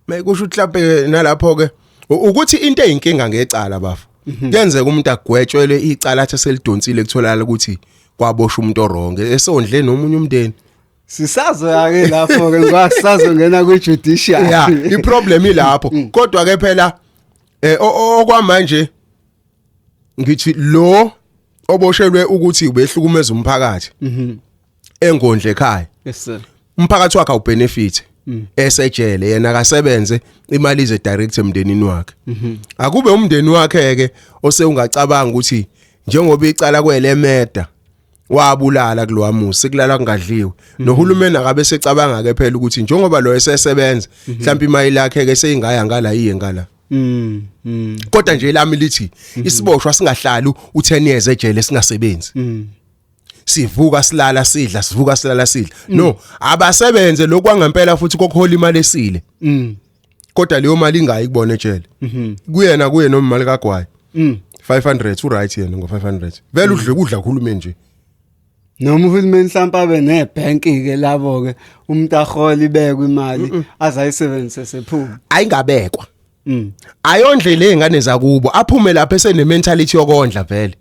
Mekusho ukuthi mhlawumbe nalapho ke ukuthi into eyinkinga ngecala, bafa. Kuyenzeka umuntu agwetshwele icala, athi selidonsile, kutholakala ukuthi kwaboshwa umuntu owrong esondle nomunye umndeni. Sisazoya ke lapho ke ngoba sisazongena kwi-judiciary. Yeah, iproblem ilapho. Kodwa ke phela okwamanje ngithi lo oboshelwe ukuthi ubehlukumeza umphakathi engondle ekhaya, Yes sir. Umphakathi wakhe awubenefit esejele, yena akasebenze, imali ize direct emndenini wakhe. Akube umndeni wakhe ke osewungacabanga ukuthi njengoba icala kwelemeda wabulala kulowamuzi, sekulala kungadliwe, nohulumeni akabe secabanga ke phela ukuthi njengoba lo esesebenza, mhlawumbe imali yakhe ke seyingaya ngala, iye ngala. Kodwa nje lami lithi isiboshwa singahlali u10 years ejele singasebenzi. Sivuka silala sidla, sivuka silala sidla. No, abasebenze lokwangempela futhi kokuhola imali esile. Kodwa leyo mali ingayi kubona ejele. Kuyena kuye noma imali kagwayi. 500 uright yena ngo 500. Vele udle kudla uhulumeni nje. Noma uhulumeni mhlawumbe abe nebhenki ke labo ke, umuntu ahola, ibekwe imali azayisebenzise sephuma. Ayingabekwa. Ayondle le ngane zakubo, aphume lapha esene mentality yokondla vele.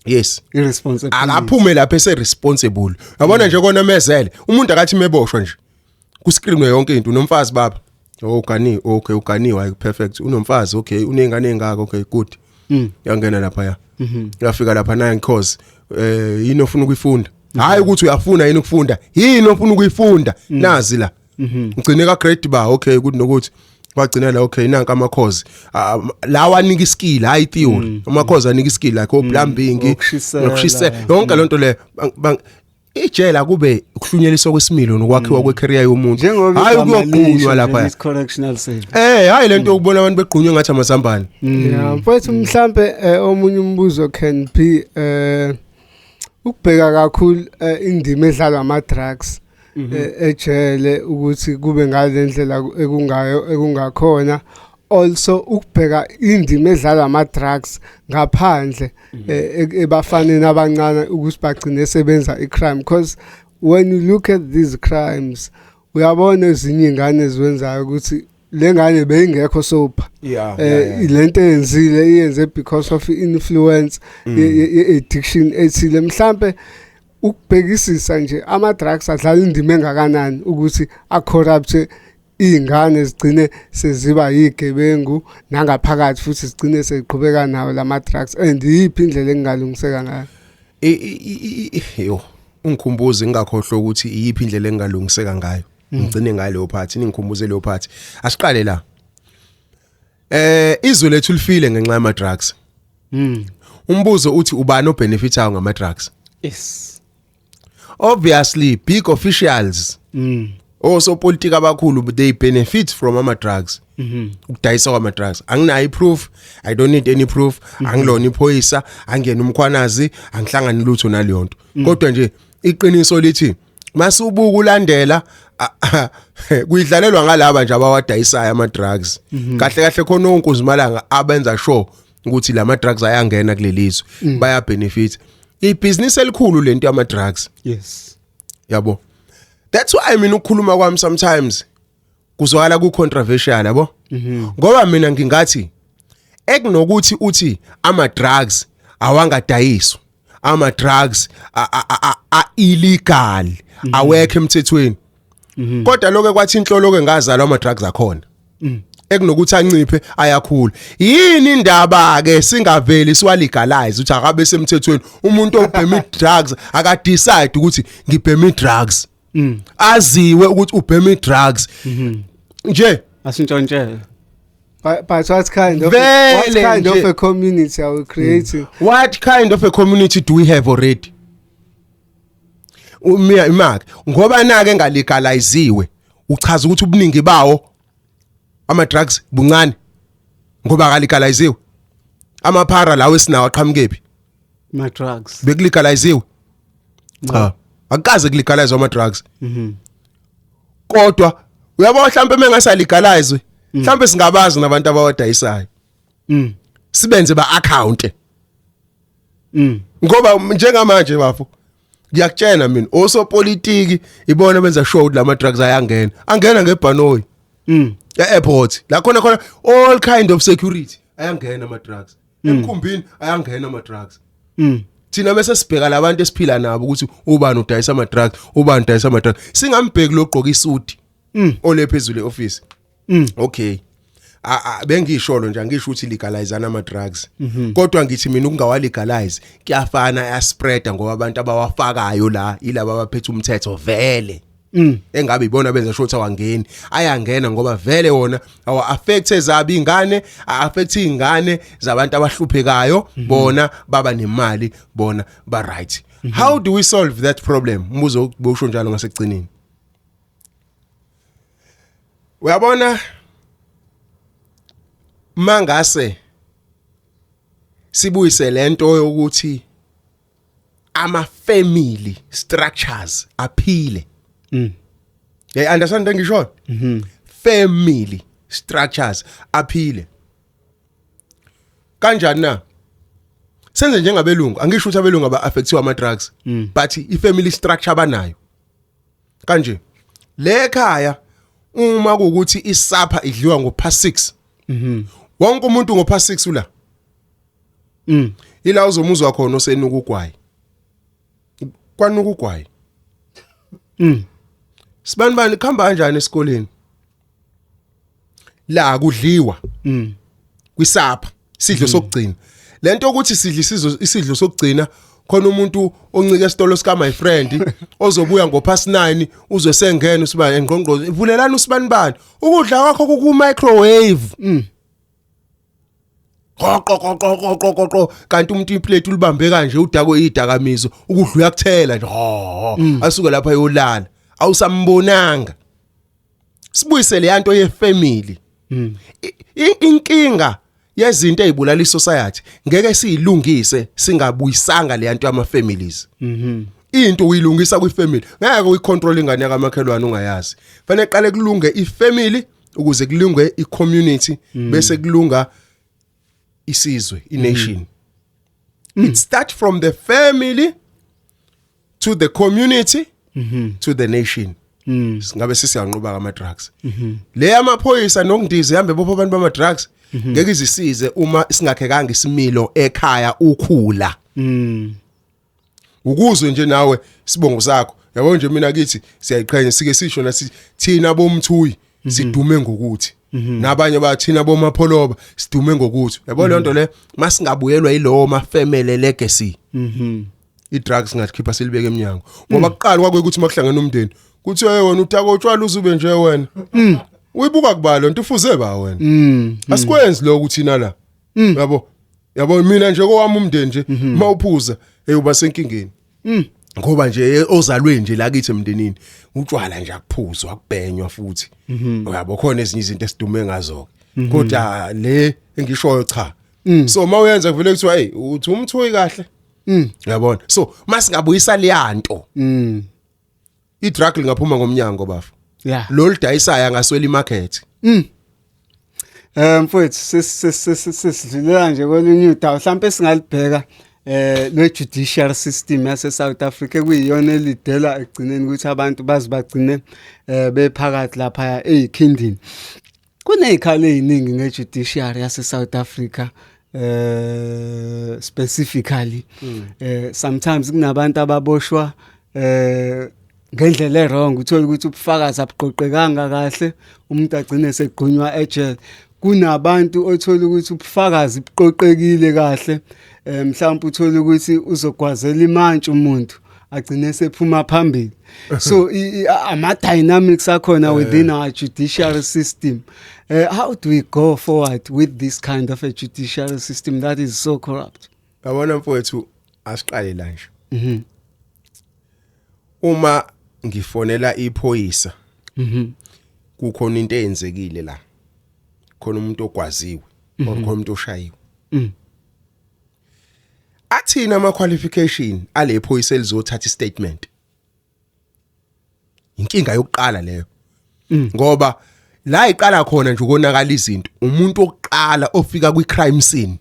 Yes. Irresponsibility. Akaphume lapha ese responsible. Yabona nje kona mezele, umuntu akathi meboshwa nje, Kuscreenwe yonke into. Unomfazi baba? Oh, ugani, okay, uganiwe, hayi, perfect. Unomfazi, okay, unezingane ezingaka, okay, good. Yangena lapha ya. Yafika lapha nine course. Yini ofuna ukuyifunda? Hayi ukuthi uyafuna yini ukufunda. Yini ofuna ukuyifunda? Nazi la. Ugcine ka grade ba, okay, ukuthi nokuthi wagcina la, okay, nanka ama course lawa anika iskill, hayi theory, ama course anika iskill like o plumbing, Ukushisela. Nokushisela, yonke lonto le. Ijela kube ukuhlunyeliswa kwesimilo nokwakhiwa kwecareer yomuntu, Njengoba hayi igama ukuyogqunywa lisho lapha. nje, correctional service. Hayi lento yokubona abantu begqunywe ngathi amazambane. Yeah, mfowethu, mhlambe omunye umbuzo can be ukubheka kakhulu indima edlalwa ama drugs ejele ukuthi kube ngalendlela ekungayo ekungakhona, also ukubheka indima edlalwa ama drugs ngaphandle ebafaneni abancane ukuthi bagcine sebenza icrime, because when you look at these crimes uyabona ezinye ingane eziwenzayo ukuthi lengane beyingekho sober. Lento eyenzile iyenze because of influence ye addiction ethile. Mhlambe ukubhekisisa nje ama drugs adlala indima engakanani ukuthi a corrupt izingane, zigcine seziba yigebengu nangaphakathi, futhi zigcine seziqhubeka nawo lama drugs, and iyiphi indlela engalungiseka ngayo? Yo, ungikhumbuze ngingakhohlwa ukuthi iyiphi indlela engalungiseka ngayo. Ngigcine ngayo leyo part, ningikhumbuze leyo part. Asiqale la. Izwe lethu lifile ngenxa yama drugs. Umbuzo uthi ubani obenefitayo ngama drugs? Obviously big officials. Osopolitiki abakhulu, they benefit from ama drugs. Ukudayisa kwama drugs. Anginayo proof, I don't need any proof. Angilona iphoyisa, angiyena uMkhwanazi, angihlangani lutho naleyo nto. Kodwa nje iqiniso lithi masubuka ulandela kuyidlalelwa ngalaba nje abawadayisayo ama drugs. Kahle kahle khona onkuzimalanga abenza sure ukuthi lama drugs ayangena kulelizwe, baya benefit. Ibhizinisi elikhulu lento yama drugs. Yabo, that's why mina ukukhuluma kwami sometimes kuzwakala ku controversial, yabo, ngoba mina ngingathi ekunokuthi uthi ama drugs awangadayiswa. Ama drugs a illegal, awekho emthethweni. Kodwa lokho kwathi inhlolo ke ngazalwa ama drugs akhona. Ekunokuthi anciphe, ayakhula. Yini indaba ke singaveli siwalegalize ukuthi akabe semthethweni? Umuntu obhema drugs aka decide ukuthi ngibhema drugs, aziwe ukuthi ubhema drugs nje. Asintshontshele. But what kind of Vele what kind nje. of a community are we creating? What kind of a community do we have already? Umiya imaki ngoba nake ngalegaliziwe, uchaza ukuthi ubuningi bawo ama drugs buncane ngoba akalegaliziwe. Amaphara lawo esinawo aqhamukephi? Ma drugs. Bekulegaliziwe? Cha, akukaze kulegalize ama drugs. Kodwa uyabona, mhlawumbe mengasalegalize, mhlawumbe singabazi nabantu abawadayisayo, sibenze ba account. Ngoba njengamanje bafo, ngiyakutshela mina, osopolitiki ibona benza sure ukuthi lama drugs ayangena, angena ngebhanoyi e-airport la khona khona all kind of security, ayangena ama drugs emkhumbini, ayangena ama drugs. Thina bese sibheka labantu esiphila nabo ukuthi ubani udayisa ama drugs, ubani udayisa ama drugs, singambheki logqoka isuti ole phezulu eoffice. Okay, bengisholo nje, angisho ukuthi legalize ama drugs, kodwa ngithi mina ukungawa legalize kuyafana, ayaspreada ngoba abantu abawafakayo la ilaba abaphethe umthetho vele. Engabe ibona benza sure ukuthi awangeni, ayangena ngoba vele wona awa affect ezabi ingane, a affect ingane zabantu abahluphekayo, bona baba nemali, bona ba right. How do we solve that problem? Umbuzo bosho njalo ngasekugcineni. Uyabona, mangase sibuyise lento yokuthi ama family structures aphile. Yeah, understand ngisho? Family structures aphile. Kanjani na? Senze njengabelungu, angisho ukuthi abelungu aba affectiwa ama drugs, but i family structure banayo. Kanje le ekhaya, uma kuukuthi isupper idliwa ngo past 6. Wonke umuntu ngo past 6 ula. Ila uzomuzwa khona osenuka ugwayi. Kwanuka ugwayi. Sibani bani, kuhamba kanjani esikoleni? La kudliwa. Kwisupper, sidlo sokugcina. Lento ukuthi sidla isidlo sokugcina khona umuntu oncike esitolo sika my friend ozobuya ngo past 9, uzwe sengena usibani engqongqozo, vulelani usibani bani, ukudla kwakho ku microwave. Qoqo qoqo qoqo qoqo, kanti umuntu iplate ulibambe kanje, udakwe idakamizwa, ukudla uyakuthela nje, ho, asuke lapha yolala, awusambonanga. Sibuyisele yanto yefamily. Inkinga yezinto ezibulala isociety ngeke siyilungise singabuyisanga le yanto yama families. Into uyilungisa kwifamily, ngeke uyicontrol ingane yakamakhelwane ungayazi. Fanele qale kulunge ifamily ukuze kulunge icommunity, bese kulunga isizwe, ination. It start from the family to the community to the nation. Singabe sisiyanqoba kama drugs. Le amaphoyisa nokundiza ihambe bopha abantu bama drugs ngeke izisize uma singakhekanga isimilo ekhaya ukhula. Ukuzwe nje nawe sibongo sakho, yabo nje, mina kithi siyayiqhenya, sike sisho nathi thina bomthuyi sidume ngokuthi, nabanye bathina bomapholoba sidume ngokuthi, yabo le nto le. Masingabuyelwa yilowo ma family legacy, i-drugs ngakhipha silibeke eminyango, ngoba kuqala kwakuyi ukuthi makuhlangene umndeni kuthiwa, "Hey wena, utaka utshwala, uzube nje wena uyibuka kubala lento ufuze ba wena." Asikwenzi lokho thina la, yabo yabo. Mina nje kowami umndeni nje, mawuphuza eyoba senkingeni, ngoba nje ozalwe nje la kithi emndenini utshwala nje akuphuzwa, akubhenywa futhi, uyabo. Khona ezinye izinto esidume ngazo, kodwa le engishoyo cha. So mawuyenza kuvele kuthiwa, "Hey, uthi umthuyi kahle." Uyabona, so masingabuyisa leyanto, idrug lingaphuma ngomnyango bafo. Lo lidayisayo angaswela imarket. Mfowethu, sesidlulela nje kolunye udaba mhlawumbe singalibheka lwe judicial system yase South Africa, kuyiyona elidela egcineni ukuthi abantu bazi bagcine bephakathi lapha ezikhindini. Kunezikhalo eziningi ngejudiciary yase South Africa. Specifically, sometimes kunabantu ababoshwa ngendlela e-wrong, uthola ukuthi ubufakazi abuqoqekanga kahle, umuntu agcine segqunywa ejele. Kunabantu othola ukuthi ubufakazi buqoqekile kahle, mhlawumbe uthola ukuthi uzogwazela imantshi, umuntu agcine sephuma phambili. So ama dynamics akhona within our judiciary system, how do we go forward with this kind of a judiciary system that is so corrupt? Yabona mfowethu, asiqale la nje. Uma ngifonela iphoyisa, kukhona into eyenzekile la, khona umuntu ogwaziwe or khona umuntu oshayiwe, athina ama qualification ale phoyisa elizothatha istatement? Inkinga yokuqala leyo, ngoba la iqala khona nje ukonakala izinto, umuntu oqala ofika kwi crime scene,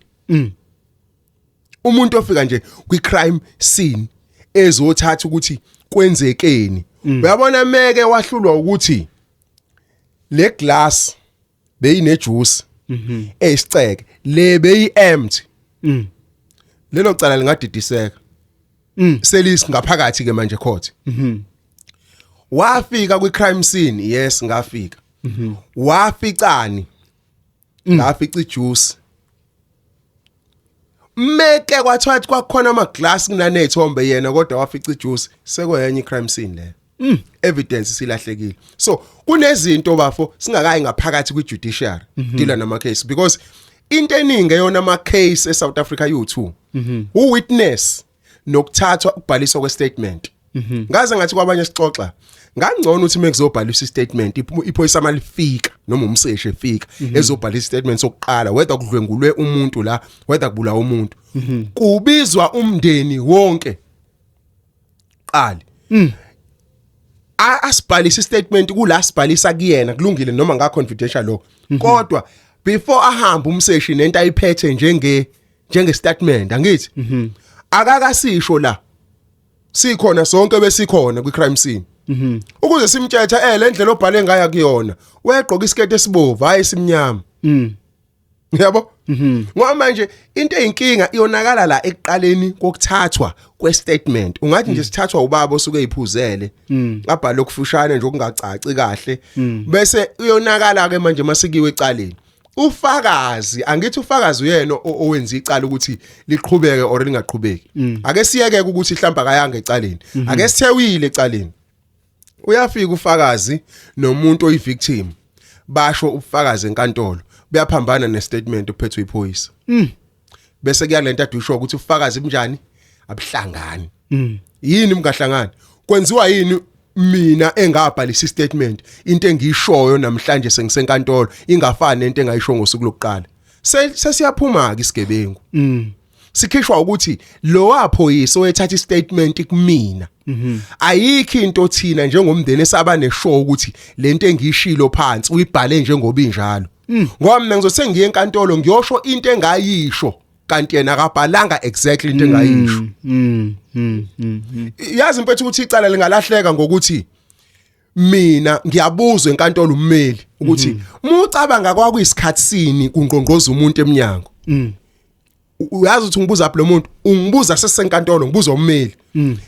umuntu ofika nje kwi crime scene ezothatha ukuthi kwenzekeni. Uyabona, meke wahlulwa ukuthi le glass beyine juice eyisiceke, le beyi empty, lelo cala lingadidiseka. Selisi ngaphakathi ke manje court. Wafika kwi crime scene? Yes, ngafika. Waficani? Ngafica ijuice. Meke kwathiwa kwakukhona ama glass kunanezithombe yena, kodwa wafica ijuice, sekwenye icrime scene leyo, evidence silahlekile. So kunezinto bafo singakayi ngaphakathi kwi judiciary deala nama case, because into eningi eyona ama case eSouth Africa u2 u witness nokuthathwa ukubhaliswa kwestatement. Ngaze ngathi kwabanye sixoxa, ngangcono ukuthi mekuzobhaliswa istatement, iphoyisa malifika noma umseshi efika ezobhalisa istatement sokuqala, whether kudlwengulwe umuntu la, whether kubulawa umuntu, kubizwa umndeni wonke qali. Asibhalisa istatement kula sibhalisa kuyena, kulungile, noma nga confidential lokho, kodwa before ahamba umseshi nento ayiphethe njenge statement, angithi akakasisho la sikhona sonke besikhona kwi crime scene, ukuze simtshethe le ndlela obhale ngayo kuyona, wegqoka isikete esibovu, hayi simnyama. Yabo, ngoba manje into eyinkinga iyonakala la ekuqaleni kokuthathwa kwestatement. Ungathi nje sithathwa ubaba osuke eyiphuzele, abhala okufushane nje okungacaci kahle, bese uyonakala ke manje masikiwe ecaleni. Ufakazi, angithi ufakazi uyena owenza icala ukuthi liqhubeke or lingaqhubeki. Ake siyeke ukuthi mhlawumbe akayanga ecaleni, ake sithewile ecaleni. Uyafika ufakazi nomuntu oyivictim, basho ubufakazi enkantolo, buyaphambana nestatement uphethwe iphoyisa, bese kuya lento adusho ukuthi ufakazi bunjani, abuhlangani. Yini mngahlangani? Kwenziwa yini mina engabhalisa istatement, into engiyishoyo namhlanje sengisenkantolo ingafani nento engayisho ngosuku lokuqala? Sesiyaphuma ke isigebengu, sikhishwa ukuthi lo waphoyisa oyethatha istatement kumina, ayikho into thina njengomndeni esaba neshow ukuthi lento engiyishilo phansi uyibhale njengoba injalo, ngoba mina ngizothe ngiye enkantolo ngiyosho into engayisho, kanti yena akabhalanga exactly into engayisho. Yazi mfethu ukuthi icala lingalahleka ngokuthi mina ngiyabuzwa enkantolo ummeli ukuthi mucabanga kwakuyisikhathi sini kungqongqoza umuntu eminyango. Uyazi ukuthi ngibuza phi lo muntu? Ungibuza sesenkantolo, ngibuza ummeli.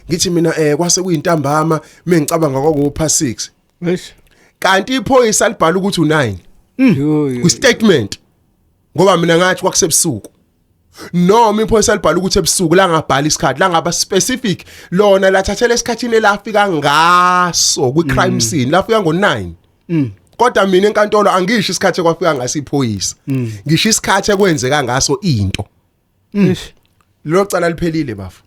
Ngithi mina kwase kuyintambama, mengicabanga kwaku past 6. Eish. Kanti iphoyisa libhala ukuthi u9 Yo yo. ku statement, ngoba mina ngathi kwakusebusuku, noma iphoyisa libhala ukuthi ebusuku, la ngabhala isikhathi la ngaba specific, lona lathathela esikhathini elafika ngaso kwi crime scene, lafika ngo9, kodwa mina enkantolo angisho isikhathi ekwafika ngaso iphoyisa, ngisho isikhathi ekwenzeka ngaso into. Eish. Lo cala liphelile bafo.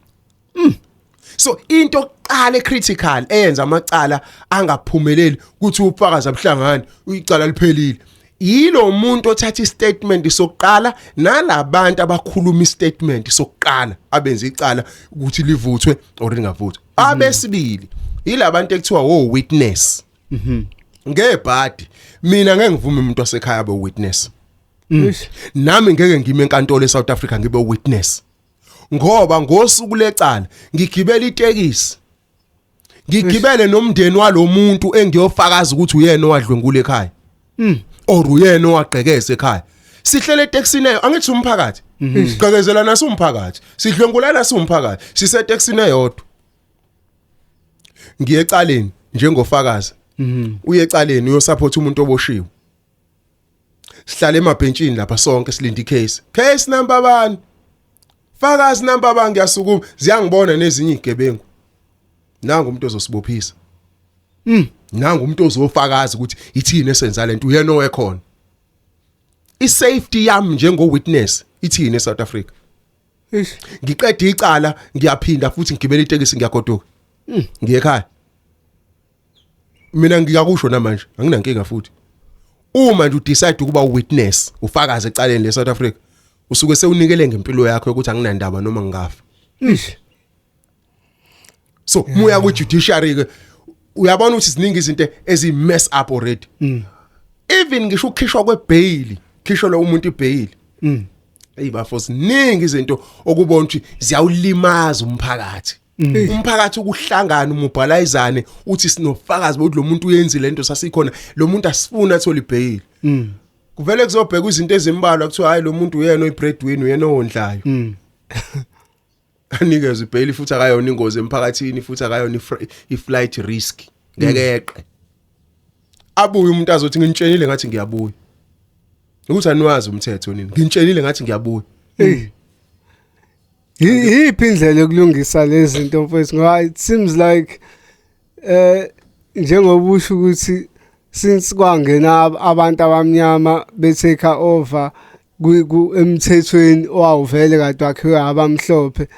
So into yokuqala ecritical eyenza amacala angaphumeleli ukuthi ubufakazi abuhlangani, icala liphelile, yilo muntu othatha istatement sokuqala nalabantu abakhuluma istatement sokuqala abenza icala ukuthi livuthwe or lingavuthwa. Abesibili yilabantu ekuthiwa wo witness. Ngebhadi mina ngeke ngivume umuntu wasekhaya abe witness. Eish. Nami ngeke ngime enkantolo eSouth Africa ngibe witness, ngoba ngosuku lecala ngigibela itekisi, ngigibele nomndeni walomuntu engiyofakaza ukuthi uyena owadlwengula ekhaya or uyena owagqekeza ekhaya. Sihlele eTaxini eyo, angithi umphakathi. Siqekezelana siwumphakathi, sidlwengulana siwumphakathi, siseTaxini eyodwa. Ngiye ecaleni njengofakazi. Uye ecaleni uyosupport umuntu oboshiwe. Sihlale emabhentshini lapha sonke silinde icase. Case number 1. Fakazi number 1 ngiyasukuma, ziyangibona nezinye igebengu. Nangu umuntu ozosibophisa. Nangu umuntu ozofakaza ukuthi ithini esenza lento, uyena owekhona. I-safety yami njengo witness ithini eSouth Africa? Eish. Ngiqeda icala, ngiyaphinda futhi ngigibela itekisi, ngiyagoduka. Ngiye ekhaya. Mina ngiyakusho namanje, anginankinga futhi. Uma nje udecide ukuba witness, ufakaze ecaleni leSouth Africa, usuke sewunikele ngempilo yakho ukuthi anginandaba noma ngingafa. Eish. So muya ku judiciary ke, uyabona ukuthi ziningi izinto ezi mess up already. Even ngisho ukukhishwa kwebail, khishwa lo umuntu ibail. Hey bafo, ziningi izinto okubona ukuthi ziyawulimaza umphakathi. Umphakathi ukuhlangana umobilizane uthi sinofakazi bokuthi lo muntu uyenzile lento, sasikhona, lo muntu asifuna athola ibail. Kuvele kuzobheka izinto ezimbalwa, kuthiwa hayi, lo muntu uyena oyibreadwinner, uyena owondlayo. Anikezwe ibail, futhi akayona ingozi emphakathini, futhi akayona i-flight risk, ngeke eqe. Abuye umuntu azothi nginitshenile ngathi ngiyabuya. Ukuthi aniwazi umthetho nini. Nginitshenile ngathi ngiyabuya. Hey. Yiphi indlela yokulungisa lezi zinto, mfowethu, ngoba it seems like njengoba usho ukuthi since kwangena abantu abamnyama be take over emthethweni owawuvele kade wakhiwe abamhlophe,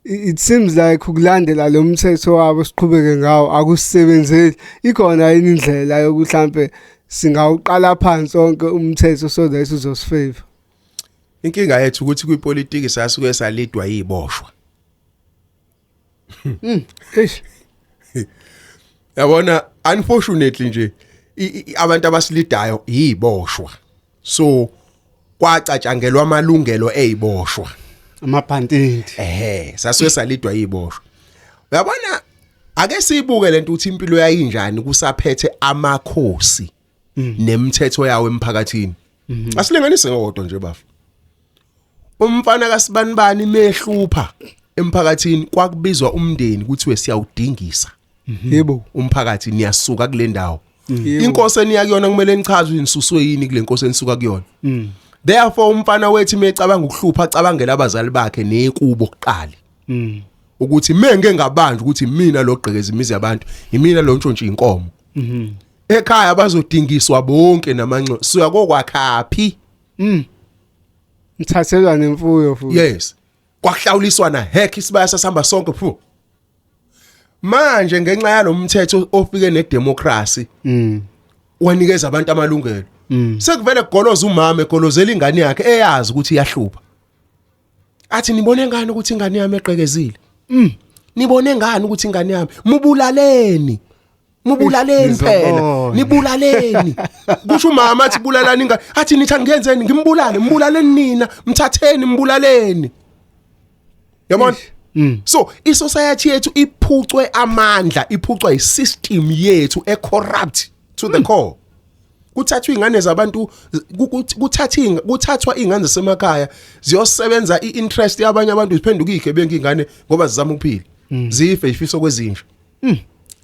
it seems like ukulandela lo mthetho wabo siqhubeke ngawo akusebenzeli. Ikhona yini indlela yokuthi mhlambe singawuqala phansi wonke umthetho so that uzosifavor? Inkinga yethu ukuthi kwipolitiki sasuke salidwa yiboshwa. Eish. Yabona, unfortunately nje abantu abasilidayo yiboshwa. So kwacatshangelwa amalungelo eziboshwa. Amabhantindi. Ehe, sasuke salidwa yiboshwa. Uyabona, ake sibuke lento ukuthi impilo yayinjani kusaphethe amakhosi nemithetho yawo emphakathini. Asilinganise ngodwa nje bafu. Umfana kaSibanibani mehlupha emphakathini, kwakubizwa umndeni kuthiwe siyawudingisa. Umphakathi niyasuka kule ndawo. Inkosi eniya kuyona kumele nichaze nisuswe yini kule nkosi enisuka kuyona. Therefore umfana wethu mecabanga ukuhlupha, acabangela abazali bakhe nekubo kuqala. Ukuthi menge ngabanjwa ukuthi mina lo gqekeza imizi yabantu, imina lo ntshontsha inkomo. Ekhaya bazodingiswa bonke namanxo. Suya kokwakhapi? Ngithathelwa nemfuyo futhi. Yes. Kwakuhlawuliswa na heck, isibaya sasihamba sonke phu. Manje ngenxa yalomthetho ofike nedemocracy wanikeza abantu amalungelo. Sekuvele kugoloza umama egolozela ingane yakhe eyazi ukuthi iyahlupha. Athi nibone ngani ukuthi ingane yami eqekezile? Nibone ngani ukuthi ingane yami mubulaleni? Mubulaleni phela. Nizobona. Nibulaleni. Kusho umama athi bulalani ingane. Athi nithi angiyenzeni, ngimbulale, mbulaleni nina, mthatheni mbulaleni. Yabona? So isociety yethu iphucwe amandla, iphucwa isystem yethu ecorrupt to the core. Kuthathwa ingane zabantu, kuthathwa ingane zasemakhaya ziyosebenza iinterest yabanye abantu, ziphenduka igebengu ingane ngoba zizama ukuphila. Zife ifiso kwezinja.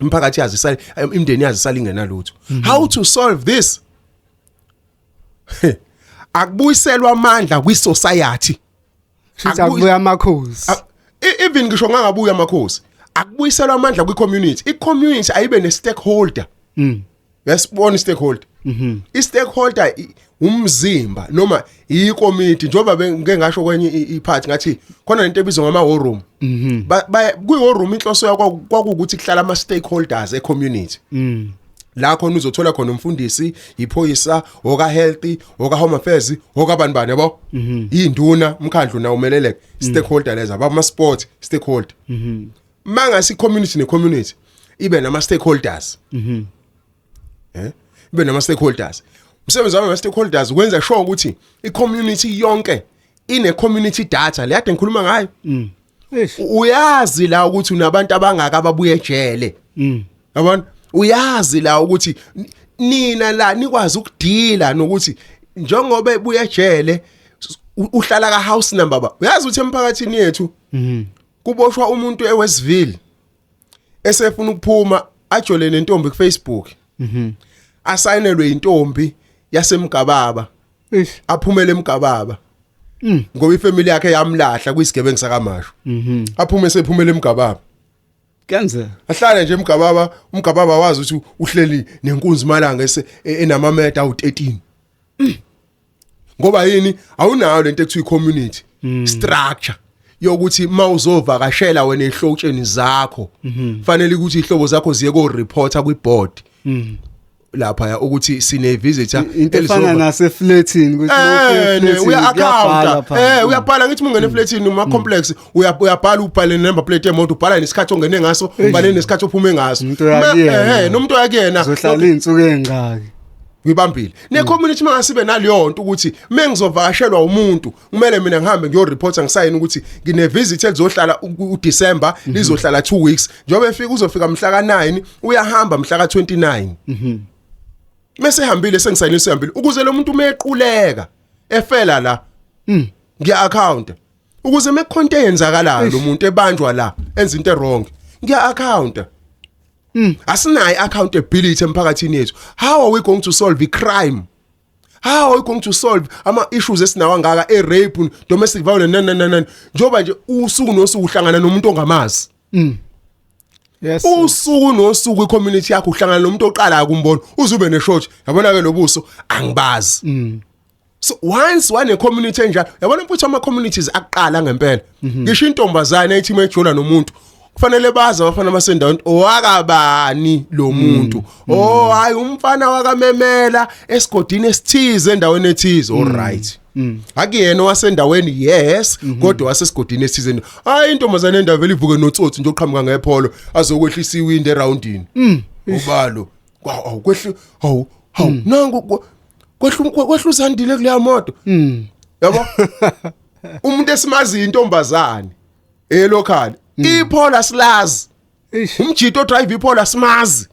Imphakathi yazi isale, imindeni yazi isale ingenalutho. How to solve this? Akubuyiselwa amandla kwisociety. Shuthi akubuya amakhosi. Even ngisho ngangabuya amakhosi, akubuyiselwa amandla kwi-community. I-community ayibe ne-stakeholder. Yasibona i-stakeholder, i-stakeholder umzimba noma ikomiti, njengoba bengike ngasho kwenye ipart ngathi khona lento ebizwa ngama war room. Kwi war room inhloso yakho kwakuwukuthi kuhlala ama stakeholders e community. La khona uzothola khona umfundisi, iphoyisa, oka health, oka home affairs, oka bani bani, yabo, induna, umkhandlu na umeleleke, stakeholder leza abama sport stakeholder. Mangasi community ne community ibe nama stakeholders, ibe nama stakeholders. Umsebenzi wami stakeholders ukwenza sure ukuthi i community yonke ine community data le ade ngikhuluma ngayo. Eish. Uyazi la ukuthi unabantu abangaka ababuye ejele. Yabona, uyazi la ukuthi nina la nikwazi ukudila nokuthi Njengoba ebuya ejele, uhlala ka house number ba. Uyazi ukuthi emphakathini yethu kuboshwa umuntu eWestville esefuna ukuphuma, ajole nentombi ku Facebook, asayinelwe intombi yasemgababa, aphumele emgababa, ngoba ifamily yakhe yamlahla kwisigebengu sakamasho, aphume sephumele emgababa. Kuyenzeka. Ahlale nje emgababa, umgababa wazi ukuthi uhleli nenkunzi malanga ese enamametha awu13. Ngoba yini? Awunayo lento ekuthiwa i-community structure yokuthi mawuzovakashela wena ehlotsheni zakho, fanele ukuthi ihlobo zakho ziye ko reporter kwi board lapha ya ukuthi sine visitor. Into efana naseflatini ukuthi uya account, uyabhala ngithi ungena eflatini uma complex, uyabhala, ubhale number plate yemoto, ubhala nesikhathi ongene ngaso, ubhale nesikhathi ophume ngaso. Umuntu oyakuyena. Nomuntu oyakuyena. Uzohlala izinsuku ezingaki. Ngibambile ne community mangasibe naleyo nto ukuthi mengizovakashelwa umuntu, kumele mina ngihambe ngiyoreporta, ngisayine ukuthi ngine visit elizohlala uDecember, lizohlala 2 weeks. Njengoba efika, uzofika mhla ka9, uyahamba mhla ka29. Mase hambile, sengisayine, sehambile, ukuze lo muntu mequleka efela la, ngiya account, ukuze mekukhonto eyenzakalayo, lo muntu ebanjwa la enza into wrong, ngiya account. Asinayo accountability emphakathini yethu. How are we going to solve the crime? How are we going to solve ama issues esinawo angaka e rape, domestic violence, nan nan nan, njoba nje usuku nosuku uhlangana nomuntu ongamazi? Usuku nosuku i-community yakho uhlangana nomuntu oqala kumbona, uzube neshot, yabona ke lobuso angibazi. So once wane community enjalo, yabona mfuthu, ama communities aqala ngempela, ngisho intombazane ethi mejola nomuntu, kufanele bazi abafana basendaweni, owakabani lo muntu? Oh hayi, umfana wakamemela esigodini esithize, endaweni ethize. All right, akuyena owasendaweni, yes, kodwa wasesigodini esithize. Hayi, intombazane endawo vele ivuke notsotsi nje oqhamuka ngepholo, azokwehlisa iwindi eroundini, ubalo awu kwehli, hawu hawu, nangu kwehlu kwehluzandile kuleya moto, yabo, umuntu esimazi intombazane elocal, iphola silazi, umjito odrive iphola simazi.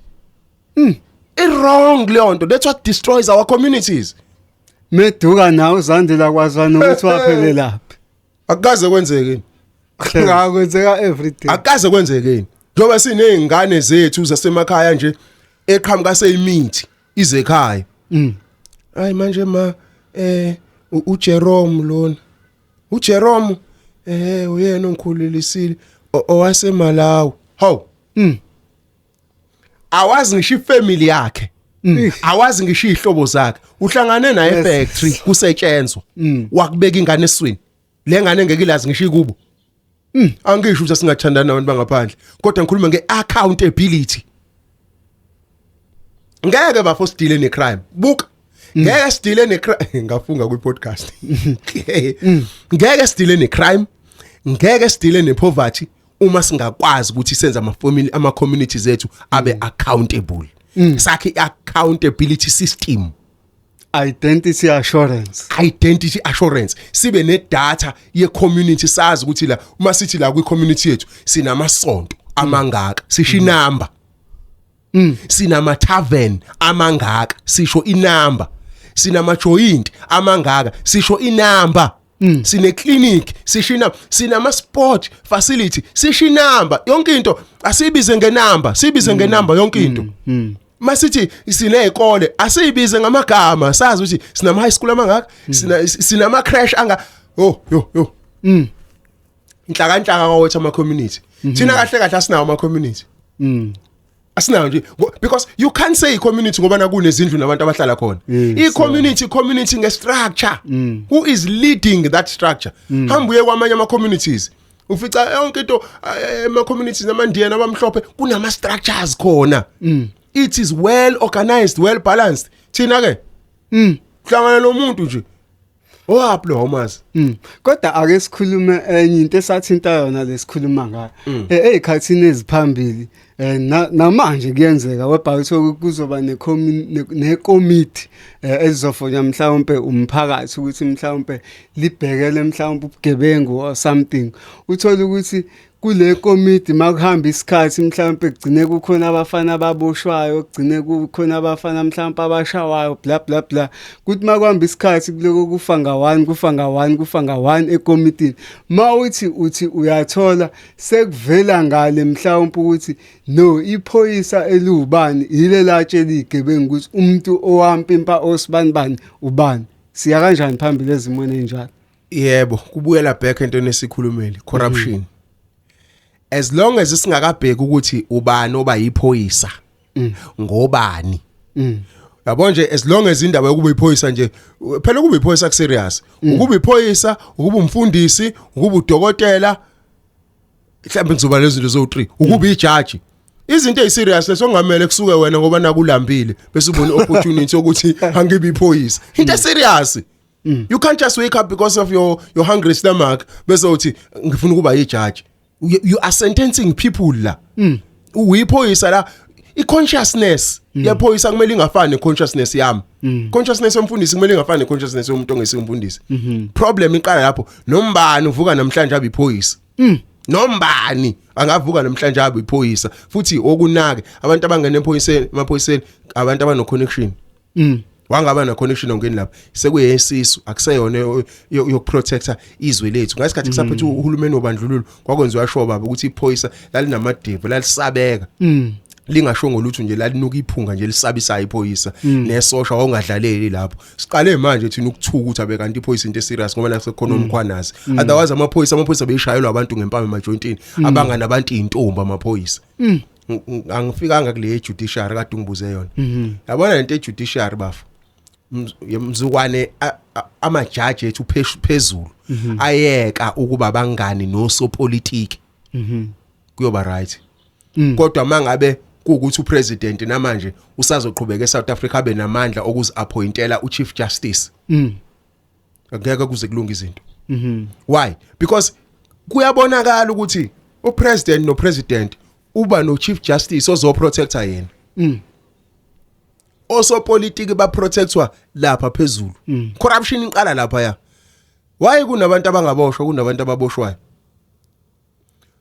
I wrong leyo nto. That's what destroys our communities. Meduka nawe uzandela kwazana ukuthi waphelelaphi. Akukaze kwenzeke. Ngakwenzeka every day. Akukaze kwenzeke, njengoba sinezingane zethu zasemakhaya nje eqhamuka seyimithi ize ekhaya. Hayi manje ma, uJerome lona, uJerome uyena ongikhulelisile, owaseMalawi. Hawu, awazi ngisho ifamily yakhe, awazi ngisho ihlobo zakhe, uhlangane naye efactory kusetshenzwa, wakubeka ingane eswini, le ngane ngeke ilazi ngisho ikubo. Angisho ukuthi singathandana nabantu bangaphandle, kodwa ngikhuluma ngeaccountability. Ngeke bafo sidile necrime, buka, ngeke sidile necrime, ngafunga kwi podcast, ngeke sidile necrime, ngeke sidile nepoverty uma singakwazi ukuthi senze ama family, ama communities ethu abe accountable, sakhe accountability system. Identity assurance. Identity assurance, sibe ne data ye community, sazi ukuthi la uma sithi la kwi community yethu sinamasonto amangaka, sisho inamba, sinama tavern amangaka, sisho inamba, sinama joint amangaka, sisho inamba, sine clinic, sisho inamba, sinama sport facility, sisho inamba. Yonke into asibize ngenamba, sibize ngenamba yonke into. Masithi sinezikole, asibize ngamagama, sazi ukuthi sinama high school amangaka, sinama creche anga, oh yo yo, inhlaka inhlaka kwawethu ama community. Thina kahle kahle asinawo ama community, asinawo nje, because you can't say community ngoba nakunezindlu nabantu abahlala khona. I community, community ngestructure, who is leading that structure? Hamba uye kwamanye ama communities, ufica yonke into ema communities namandiya nabamhlophe kunama structures khona. It is well organized, well balanced. Thina ke hlangana nomuntu nje owaphi lo, awumazi. Kodwa ake sikhulume enye into esathinta yona lesikhuluma ngayo. Ezikhathini eziphambili. Namanje kuyenzeka webhaka kuzoba nekomiti elizofonya mhlawumbe umphakathi ukuthi mhlawumbe libhekele mhlawumbe ubugebengu or something. Uthola ukuthi kule komiti makuhamba isikhathi mhlawumbe kugcine kukhona abafana ababoshwayo, kugcine kukhona abafana mhlawumbe abashawayo, bla bla bla. Kuthi makuhamba isikhathi kuloko kufa nga-1, kufa nga-1, kufa nga-1 ekomitini. Mawuthi uthi uyathola sekuvela ngale mhlawumbe ukuthi no, iphoyisa eliwubani yile latshela igebengu ukuthi umuntu owampimpa osibanibani ubani. Siya kanjani phambili ezimweni ezinjalo? Yebo, kubuyela back entweni esikhulumile, corruption. As long as singakabheki ukuthi ubani oba yiphoyisa ngobani, yabo nje, as long as indaba yokuba iphoyisa nje phela, ukuba iphoyisa ku serious, ukuba iphoyisa, ukuba umfundisi, ukuba udokotela, mhlawumbe ngizoba lezi zinto zo3, ukuba ijaji, izinto eziserious lesongamele kusuke wena ngoba nakulambile bese ubona opportunity yokuthi angibe iphoyisa. Into serious, you can't just wake up because of your hungry stomach bese uthi ngifuna ukuba ijaji. You are sentencing people la. Uyiphoyisa la, i-consciousness yephoyisa kumele ingafani ne-consciousness yami, consciousness yomfundisi kumele ingafani ne-consciousness yomuntu ongesingumfundisi. Problem iqala lapho. Nombani uvuka namhlanje abe iphoyisa, nombani angavuka namhlanje abe iphoyisa. Futhi okunake abantu abangena emaphoyiseni, emaphoyiseni abantu abano connection. Wangaba na connection ongeni lapha sekuyesisu, akuseyona yokuprotecta izwe lethu. Ngasikhathi kusaphethe uhulumeni wobandlululo kwakwenziwa sure baba ukuthi iphoyisa lalinamadevu, lalisabeka, lingasho ngolutho nje, lalinuka iphunga nje lisabisayo iphoyisa, nesosha wawungadlaleli lapho. Siqale manje thina ukuthuka ukuthi abe kanti iphoyisa into eserious ngoba nasekhona uMkhwanazi. Otherwise amaphoyisa beyishayelwa abantu ngempama emajointini, abangani abantu, intombi, amaphoyisa. Angifikanga kule judiciary kade ungibuze yona. Yabona lento ejudiciary bafu, mzukwane amajaji ethu phezulu ayeka ukuba bangani nosopolitiki, kuyoba right. Kodwa mangabe kuukuthi upresident namanje usazoqhubeka eSouth Africa abe namandla okuziappointela uchief justice, angeke kuze kulunga izinto. Why? Because kuyabonakala ukuthi upresident no president uba no chief justice ozoprotecta yena. Osopolitiki baprotectwa lapha phezulu. Corruption iqala lapha ya. Why kunabantu abangaboshwa, kunabantu ababoshwayo?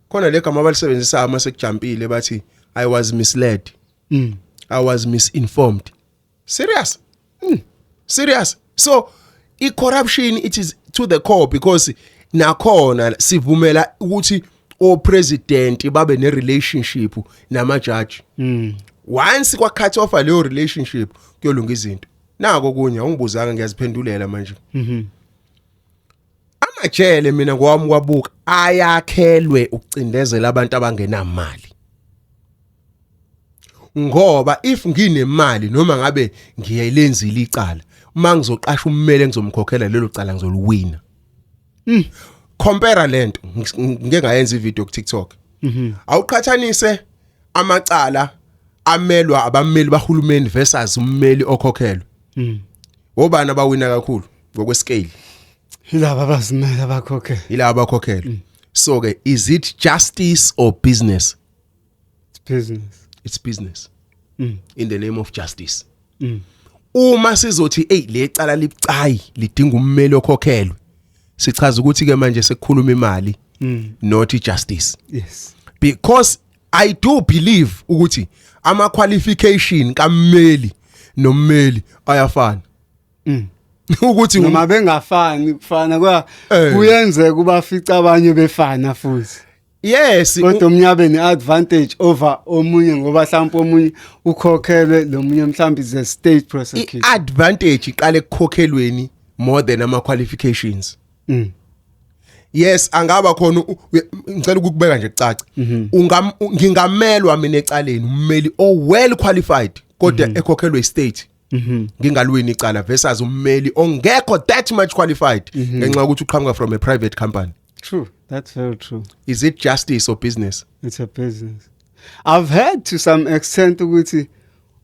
Khona legama abalisebenzisa uma sekujumpile, bathi I was misled, I was misinformed. Serious, serious. So i corruption, it is to the core, because nakhona sivumela ukuthi o president babe ne relationship namajaji. Once kwa cut off leyo relationship, kuyolunga izinto. Nako kunye ungibuzanga, ngiyaziphendulela manje. Amajele mina ngowami kwabuka ayakhelwe ukucindezela abantu abangenamali, ngoba if nginemali, noma ngabe ngiyelenzile icala, uma ngizoqasha ummeli engizomkhokhela, lelo cala ngizoliwina. Compare lento, ngike ngayenza ivideo ku TikTok. Awuqhathanise amacala amelwa abammeli bahulumeni versus ummeli okhokhelwe. Obani abawina kakhulu ngokwescale? Yilaba abazimele abakhokhe. Yilaba abakhokhelwe. So ke is it justice or business? It's business. It's business in the name of justice. Uma sizothi hey, le cala libucayi, lidinga ummeli okhokhelwe, sichaza ukuthi ke manje sekukhuluma imali, not justice. Because I do believe ukuthi ama qualification kammeli nommeli ayafana. Ukuthi Noma bengafani kufana kwa kuyenzeka ubafica abanye befana futhi. Kodwa omunye abe ne-advantage over omunye ngoba mhlawumbe omunye ukhokhelwe, lo munye mhlawumbe is a state prosecutor. I-advantage iqale ekukhokhelweni more than ama qualifications. Yes, angaba khona ngicela ukukubeka nje kucace. Ungam ngingamelwa mina ecaleni ummeli o well qualified kodwa ekhokhelwe state, ngingalwini icala versus ummeli ongekho that much qualified ngenxa yokuthi uqhamuka from a private company. True, that's very true. Is it justice or business? It's a business. I've heard to some extent ukuthi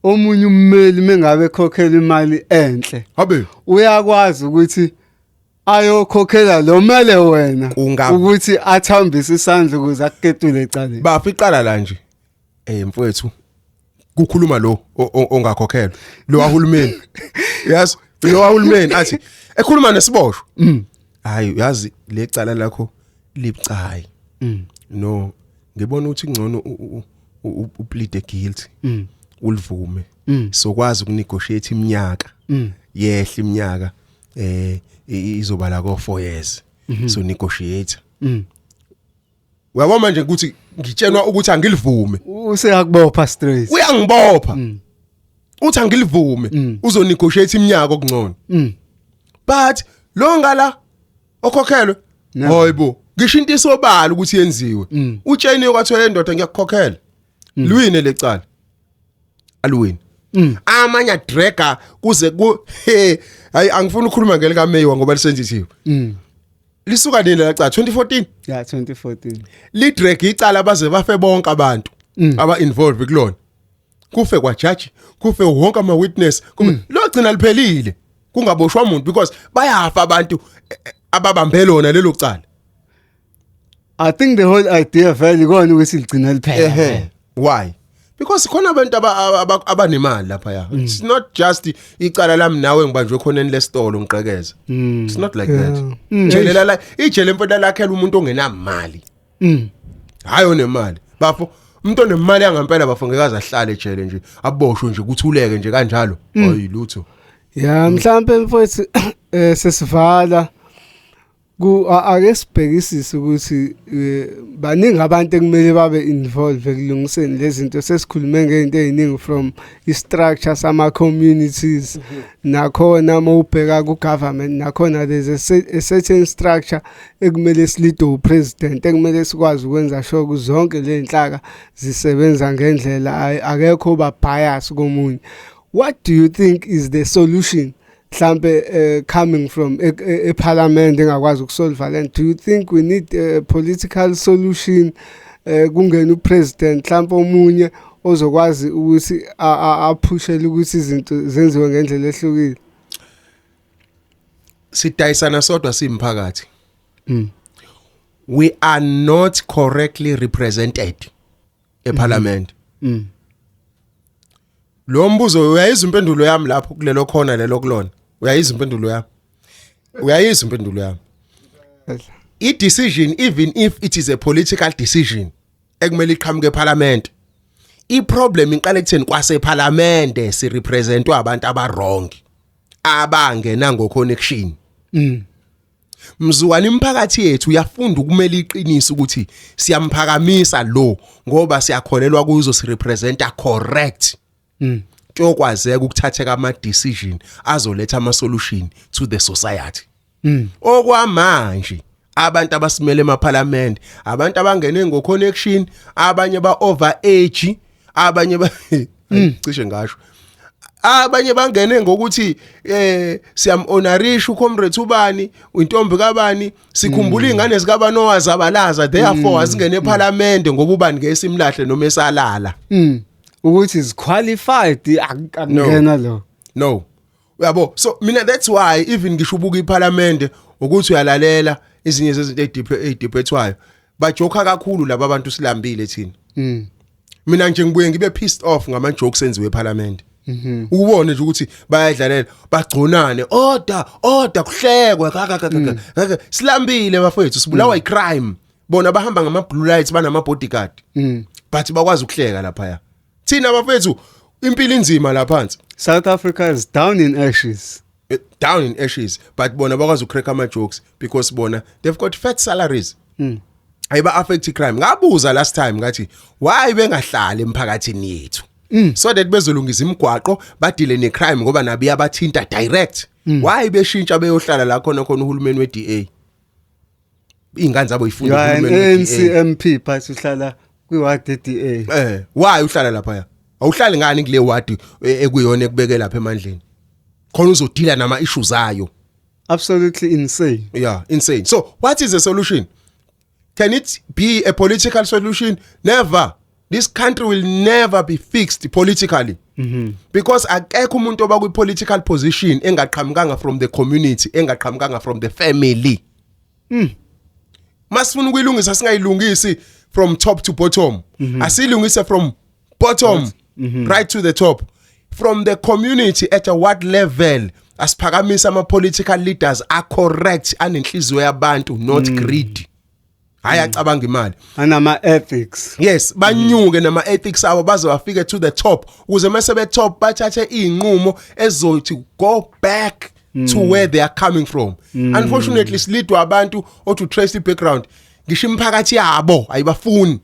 omunye ummeli mengabe ekhokhela imali enhle, habe uyakwazi ukuthi ayokhokhela lo mele wena ukuthi athambise isandla ukuze akuketule ecaleni. Bafa iqala la nje. Mfowethu, kukhuluma lo ongakhokhelwa, lo wahulumeni, yazi, lo wahulumeni athi ekhuluma nesiboshwa, "Hayi, uyazi lecala lakho libucayi. No, ngibona ukuthi ngcono uplead guilty, ulivume, sokwazi ukunegotiate iminyaka, yehla iminyaka, izoba la ko 4 years, so negotiate." Uyabona manje ukuthi ngitshenwa ukuthi angilivume. Useyakubopha straight. Uyangibopha, uthi angilivume, uzonegotiate iminyaka okungcono. But lo ngala okhokhelwe, Never. hayibo, ngisho into isobala ukuthi yenziwe, utsheniwe kwathiwa, "Endoda, ngiyakukhokhela, liwine lecala." Aluwini. Amanye adraga kuze ku he, hayi, angifuni ukukhuluma ngelika Meyiwa ngoba lisensitive. Lisuka nini la cala? 2014. Yeah, 2014. Lidrag icala baze bafe bonke abantu aba involved kulona, kufe kwa judge, kufe wonke ama witness, kube lo gcina liphelile kungaboshwa umuntu because bayafa abantu ababambe lona lelo cala. I think the whole idea vele ikona ukuthi ligcina liphela. Ehe, why? Because khona abantu abanemali lapha. Ya, it's not just icala lami nawe, ngibanjwe khona lesitolo ngiqhekeza. It's not like that. Ijele la, ijele mfowethu, lakhela umuntu ongenamali, hayi onemali bafo. Umuntu onemali yangampela bafo ngeke ahlale ejele nje, aboshwe nje, kuthuleke nje kanjalo, hayi lutho. Ya, mhlambe mfowethu, sesivala ku ake sibhekisise ukuthi baningi abantu ekumele babe involved ekulungiseni lezi zinto. Sesikhulume ngeinto eziningi, from i-structure sama communities, nakhona mawubheka ku government, nakhona there's a certain structure ekumele silead upresident, ekumele sikwazi ukwenza sure ukuthi zonke le nhlaka zisebenza ngendlela, akekho ba bias komunye. What do you think is the solution, mhlambe coming from eparliament engakwazi ukusolve lento? Do you think we need a political solution, kungena upresident mhlambe omunye ozokwazi ukuthi aphushele ukuthi izinto zenziwe ngendlela ehlukile? Sidayisana sodwa simphakathi. We are not correctly represented eparliament. Lo mbuzo uyayizwa impendulo yami lapho kulelo khona lelo kulona. Uyayizwa impendulo yami, uyayizwa impendulo yami. I decision, even if it is a political decision ekumele iqhamuke eparliament, i problem iqala ekutheni kwaseparliament sirepresentwa abantu aba wrong, abangena ngo connection. Mzukwane imphakathi yethu uyafunda ukumela iqiniso ukuthi siyamphakamisa lo ngoba siyakholelwa kuzo, sirepresenta correct, kuyokwazeka ukuthatheka ama decision azoletha ama solution to the society. Okwamanje abantu abasimele emaparliament, abantu abangene ngo connection, abanye ba over age, abanye ba cishe ngasho, abanye bangene ngokuthi siyamhonorisha ucomrade ubani, intombi kabani, sikhumbula ingane zikabani owazabalaza, therefore asingene eParliament ngoba ubani ngeke simlahle noma esalala. Ukuthi is qualified akungena lo. No, uyabo, so mina that's why even ngisho ubuka iParliament ukuthi uyalalela ezinye zezinto ezidebathwayo, bajoka kakhulu laba bantu, silambile thina. Mina nje ngibuye ngibe pissed off ngama jokes enziwe eParliament, ukubone nje ukuthi bayadlalela, bagconane, "Order, order," kuhlekwe kaka kaka kaka. Silambile bafowethu, sibulawa icrime. Bona bahamba ngama blue lights, banama bodyguard, but bakwazi ukuhleka lapha. Thina bafethu impilo inzima la phansi. South Africa is down in ashes. Down in ashes, but bona bakwazi ukucrack ama jokes because bona they've got fat salaries, ayiba affect crime. Ngabuza last time ngathi, why bengahlali emphakathini yethu so that bezolungisa imigwaqo, badeale necrime, ngoba nabi abathinta direct? Why beshintsha beyohlala la khona khona uhulumeni weDA, ingane zabo You ifunda are an uhulumeni ANC weDA? MP but uhlala kwiward DA. Why uhlala lapha? Awuhlali ngani kule ward ekuyona ekubeke lapha emandleni khona uzodeala nama issues ayo? Absolutely insane. Yeah, insane. So what is the solution? Can it be a political solution? Never. This country will never be fixed politically because akekho umuntu oba kwi political position engaqhamukanga from the community, engaqhamukanga from the family. Masifuna ukuyilungisa, singayilungisi from top to bottom, asilungise from Bottom right to the top, from the community at a what level, asiphakamisa ama political leaders are correct, anenhliziyo yabantu, not greed. Hayi, acabanga imali. Anama ethics. Yes, banyuke nama ethics abo baze bafike to the top, ukuze mase be top bathathe izinqumo ezizothi go back to where they are coming from. Unfortunately, sileadwa abantu othi trace the background, ngisho imiphakathi yabo ayibafuni.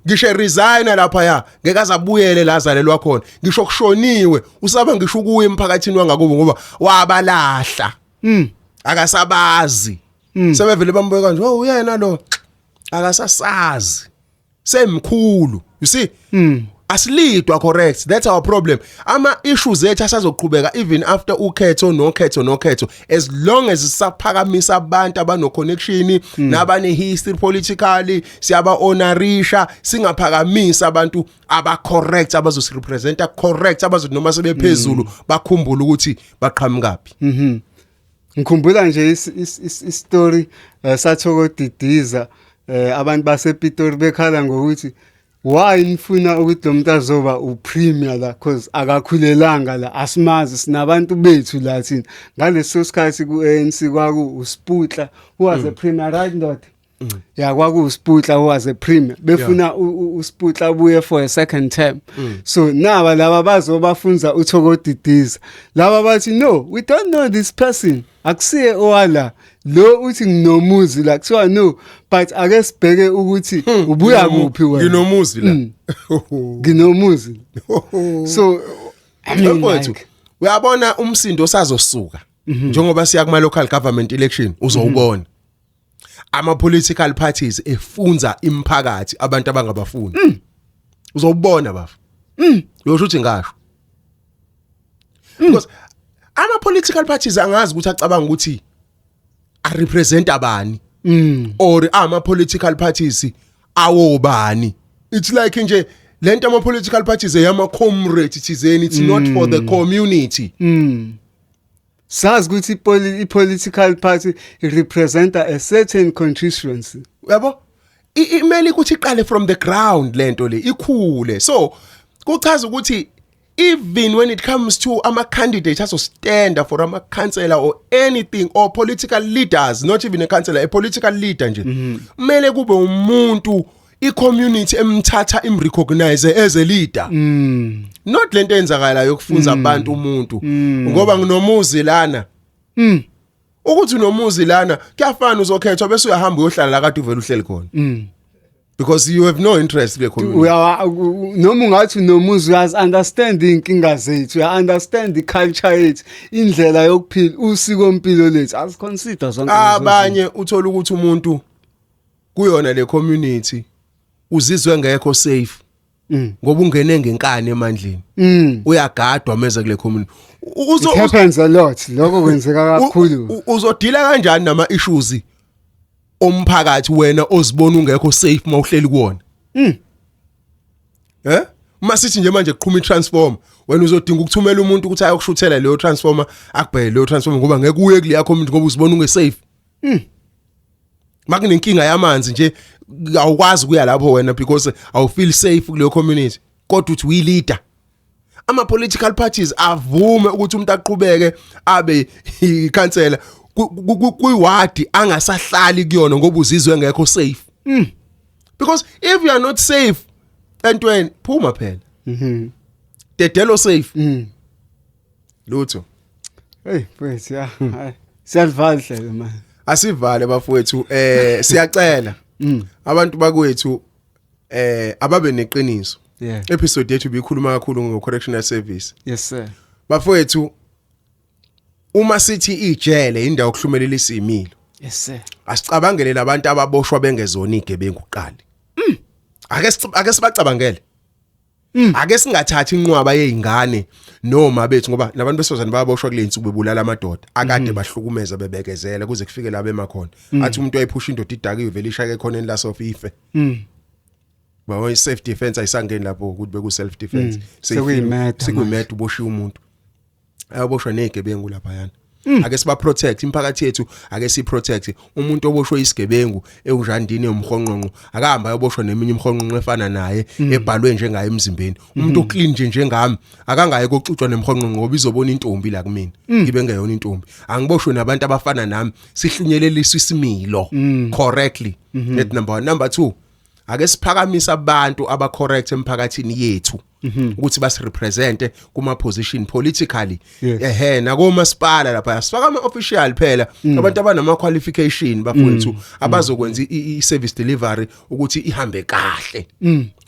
Ngisho resign lapha ya, ngeke azabuyele la azalelwa khona. Ngisho kushoniwe, usaba ngisho ukuya emphakathini wangakubo ngoba wabalahla. Akasabazi. Sebevele bambuka kanje, "Oh, uyena lo, akasasazi, semkhulu." You see, asileadwa correct, that's our problem. Ama issues ethu asazoqhubeka even after ukhetho, nokhetho, nokhetho, as long as sisaphakamisa abantu abano connection nabane history politically, siyaba honorisha, singaphakamisa abantu aba correct, abazosirepresenta correct, abazothi noma sebephezulu bakhumbule ukuthi baqhamukaphi. Ngikhumbula nje istory saThoko Didiza, abantu basePitori bekhala ngokuthi why nifuna ukuthi lo muntu azoba upremier la, cause akakhulelanga la, asimazi, sinabantu bethu la thina. Ngaleso sikhathi ku-ANC kwaku uSputla who was a premier, right ndoda? Ya, kwaku uSputla who was a premier, befuna uSputla abuye for a second term. So naba laba bazobafunza uThoko Didiza, laba bathi, "No, we don't know this person, akusiye owala lo." Uthi, "Nginomuzi la." Kuthiwa, "No, but ake sibheke ukuthi ubuya kuphi wena." Nginomuzi la. Nginomuzi. So I mean, Mfowethu, like, uyabona umsindo osazosuka njengoba siya kuma local government election, uzowubona ama political parties efunza imphakathi abantu abangabafuni. Uzowubona bafu, uyosho ukuthi ngasho, because ama political parties angazi ukuthi acabanga ukuthi a represent abani or ama political parties awobani. It's like nje lento ama political parties eyama comrade thizeni, it's not for the community. Sazi ukuthi i-political party representa a certain constituency. Uyabo, imele ukuthi iqale from the ground lento le, ikhule. So kuchaza ukuthi even when it comes to ama candidates azo stand for ama councillor or anything or political leaders, not even a councillor, a political leader nje, kumele kube umuntu i-community emthatha, imrecognize as a leader, not lento eyenzakalayo yokufunza abantu umuntu ngoba nginomuzi lana. Ukuthi unomuzi lana kuyafana uzokhethwa bese uyahamba uyohlala la kade uvela uhleli khona, because you have no interest kule community. Uyawa noma ungathi unomuzi, uyazi understand inkinga zethu, uya understand iculture yethu, indlela yokuphila, usiko mpilo lethu, asiconsider zonke lezo zinto. Abanye uthola ukuthi umuntu kuyona le community uzizwe ngekho safe ngoba ungene ngenkani emandleni, uyagadwa meze kule community. It happens a lot, lokho kwenzeka kakhulu. Uzodeala kanjani nama issues omphakathi wena ozibona ungekho safe mawuhleli kuwona? Uma sithi nje manje kuqhuma itransformer, wena uzodinga ukuthumela umuntu ukuthi ayokushuthela leyo transformer, akubheke leyo transformer, ngoba ngeke uye kuleya community ngoba uzibona unge safe. Makunenkinga yamanzi nje, awukwazi ukuya lapho wena because awu feel safe kuleyo community, kodwa uthi uyi leader. Ama political parties avume ukuthi umuntu aqhubeke abe ikhansela kwiwadi angasahlali kuyona ngoba uzizwe engekho safe, because if you are not safe entweni, phuma phela. Dedelo safe. Lutho. Hey mfethu, ya, hayi, siyalivala hlelo man. Asivale bafowethu, siyacela abantu bakwethu ababe neqiniso. Episode yethu bikhuluma kakhulu ngo correctional service. Yes sir. Bafowethu, uma sithi ijele indawo okuhlumelelisa imilo, Yes sir. asicabangele labantu ababoshwa bengezona igebengu kuqala. Ake sibacabangele. Ake singathathi inqwaba yezingane noma bethu, ngoba nabantu besifazane bayaboshwa kule insuku bebulala amadoda akade bahlukumeza, bebekezela kuze kufike la bema khona. Athi umuntu wayiphusha indoda idakiwe, vele ishake ekhoneni lasofa, ife. Bawo, self defense ayisangeni lapho ukuthi beku self defense. Sekuyi-murder. Sekuyi-murder, uboshiwe umuntu, ayaboshwa nezigebengu lapha yana. Ake siba protect imphakathi yethu, ake si protect umuntu oboshwe isigebengu ewujandini emhonqonqo, akahamba ayoboshwa neminye imhonqonqo efana naye ebhalwe njengaye emzimbeni. Umuntu oclean nje njengami akangaye koxutshwa nemhonqonqo, ngoba izobona intombi la kumina ngibe ngeyona intombi. Angiboshwe nabantu abafana nami, sihlunyeleliswe isimilo correctly. That number 1. Number 2, ake siphakamisa abantu aba correct emphakathini yethu ukuthi basirepresente kuma position politically. Ehe, nakomasipala lapha sifaka ama official phela, abantu abanama qualification, bafowethu, abazokwenza i service delivery ukuthi ihambe kahle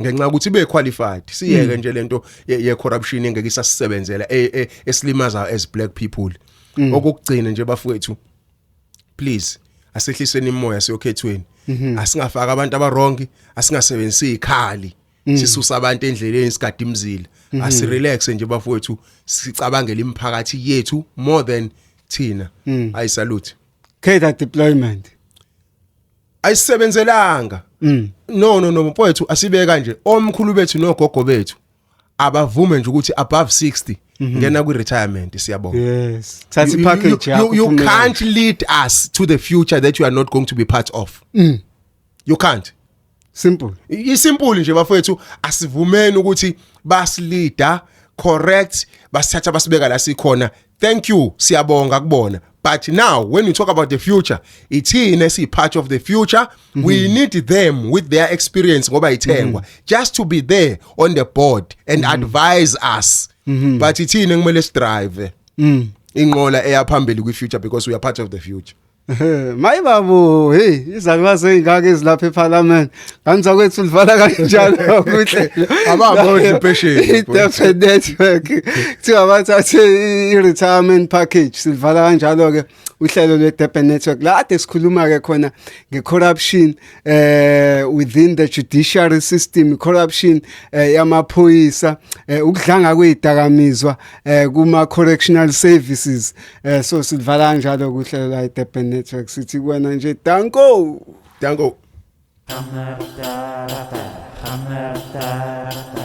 ngenxa yokuthi be qualified. Siyeke nje lento ye corruption engeke isasisebenzela, esilimaza as black people. Okugcina nje, bafowethu, please, asehliseni imoya siyokhethweni. Asingafaka abantu abawrong, asingasebenzisi izikhali sisusa abantu endleleni, sigada imizila. Asirelax nje, bafowethu, sicabangele imiphakathi yethu more than thina. Ayi, salute. Cadre deployment. Ayisebenzelanga. No, no, no, mfowethu, asibeka nje omkhulu bethu nogogo bethu abavume nje ukuthi above 60 ngena kwi retirement, siyabonga. Yes, thatha ipackage yakho. You uphume. Can't lead us to the future that you are not going to be part of. You can't. Simple. Isimple nje, bafowethu, asivumeni ukuthi basileader correct, basithatha basibeka la sikhona. Thank you, siyabonga kubona, but now when we talk about the future, ithina si part of the future. We need them with their experience, ngoba ithengwa just to be there on the board and advise us, but ithina kumele sidrive inqola eyaphambili kwi future because we are part of the future. Mayi babo, hey, izalukazi ezingaka ezilapha eParliament. Kanza kwethu livala kanjalo kuhle. Ababodla impesheni. I-Durban Network. Kuthiwa bathathe i-retirement package. Sivala kanjalo ke uhlelo lwe-Durban Network. La ade sikhuluma ke khona nge-corruption within the judiciary system, corruption yamaphoyisa, ukudlanga kwezidakamizwa kuma correctional services. So sivala kanjalo kuhlelo la i-Durban Network. Sithi kuwena nje danko. Danko. Hammer da da hammer da.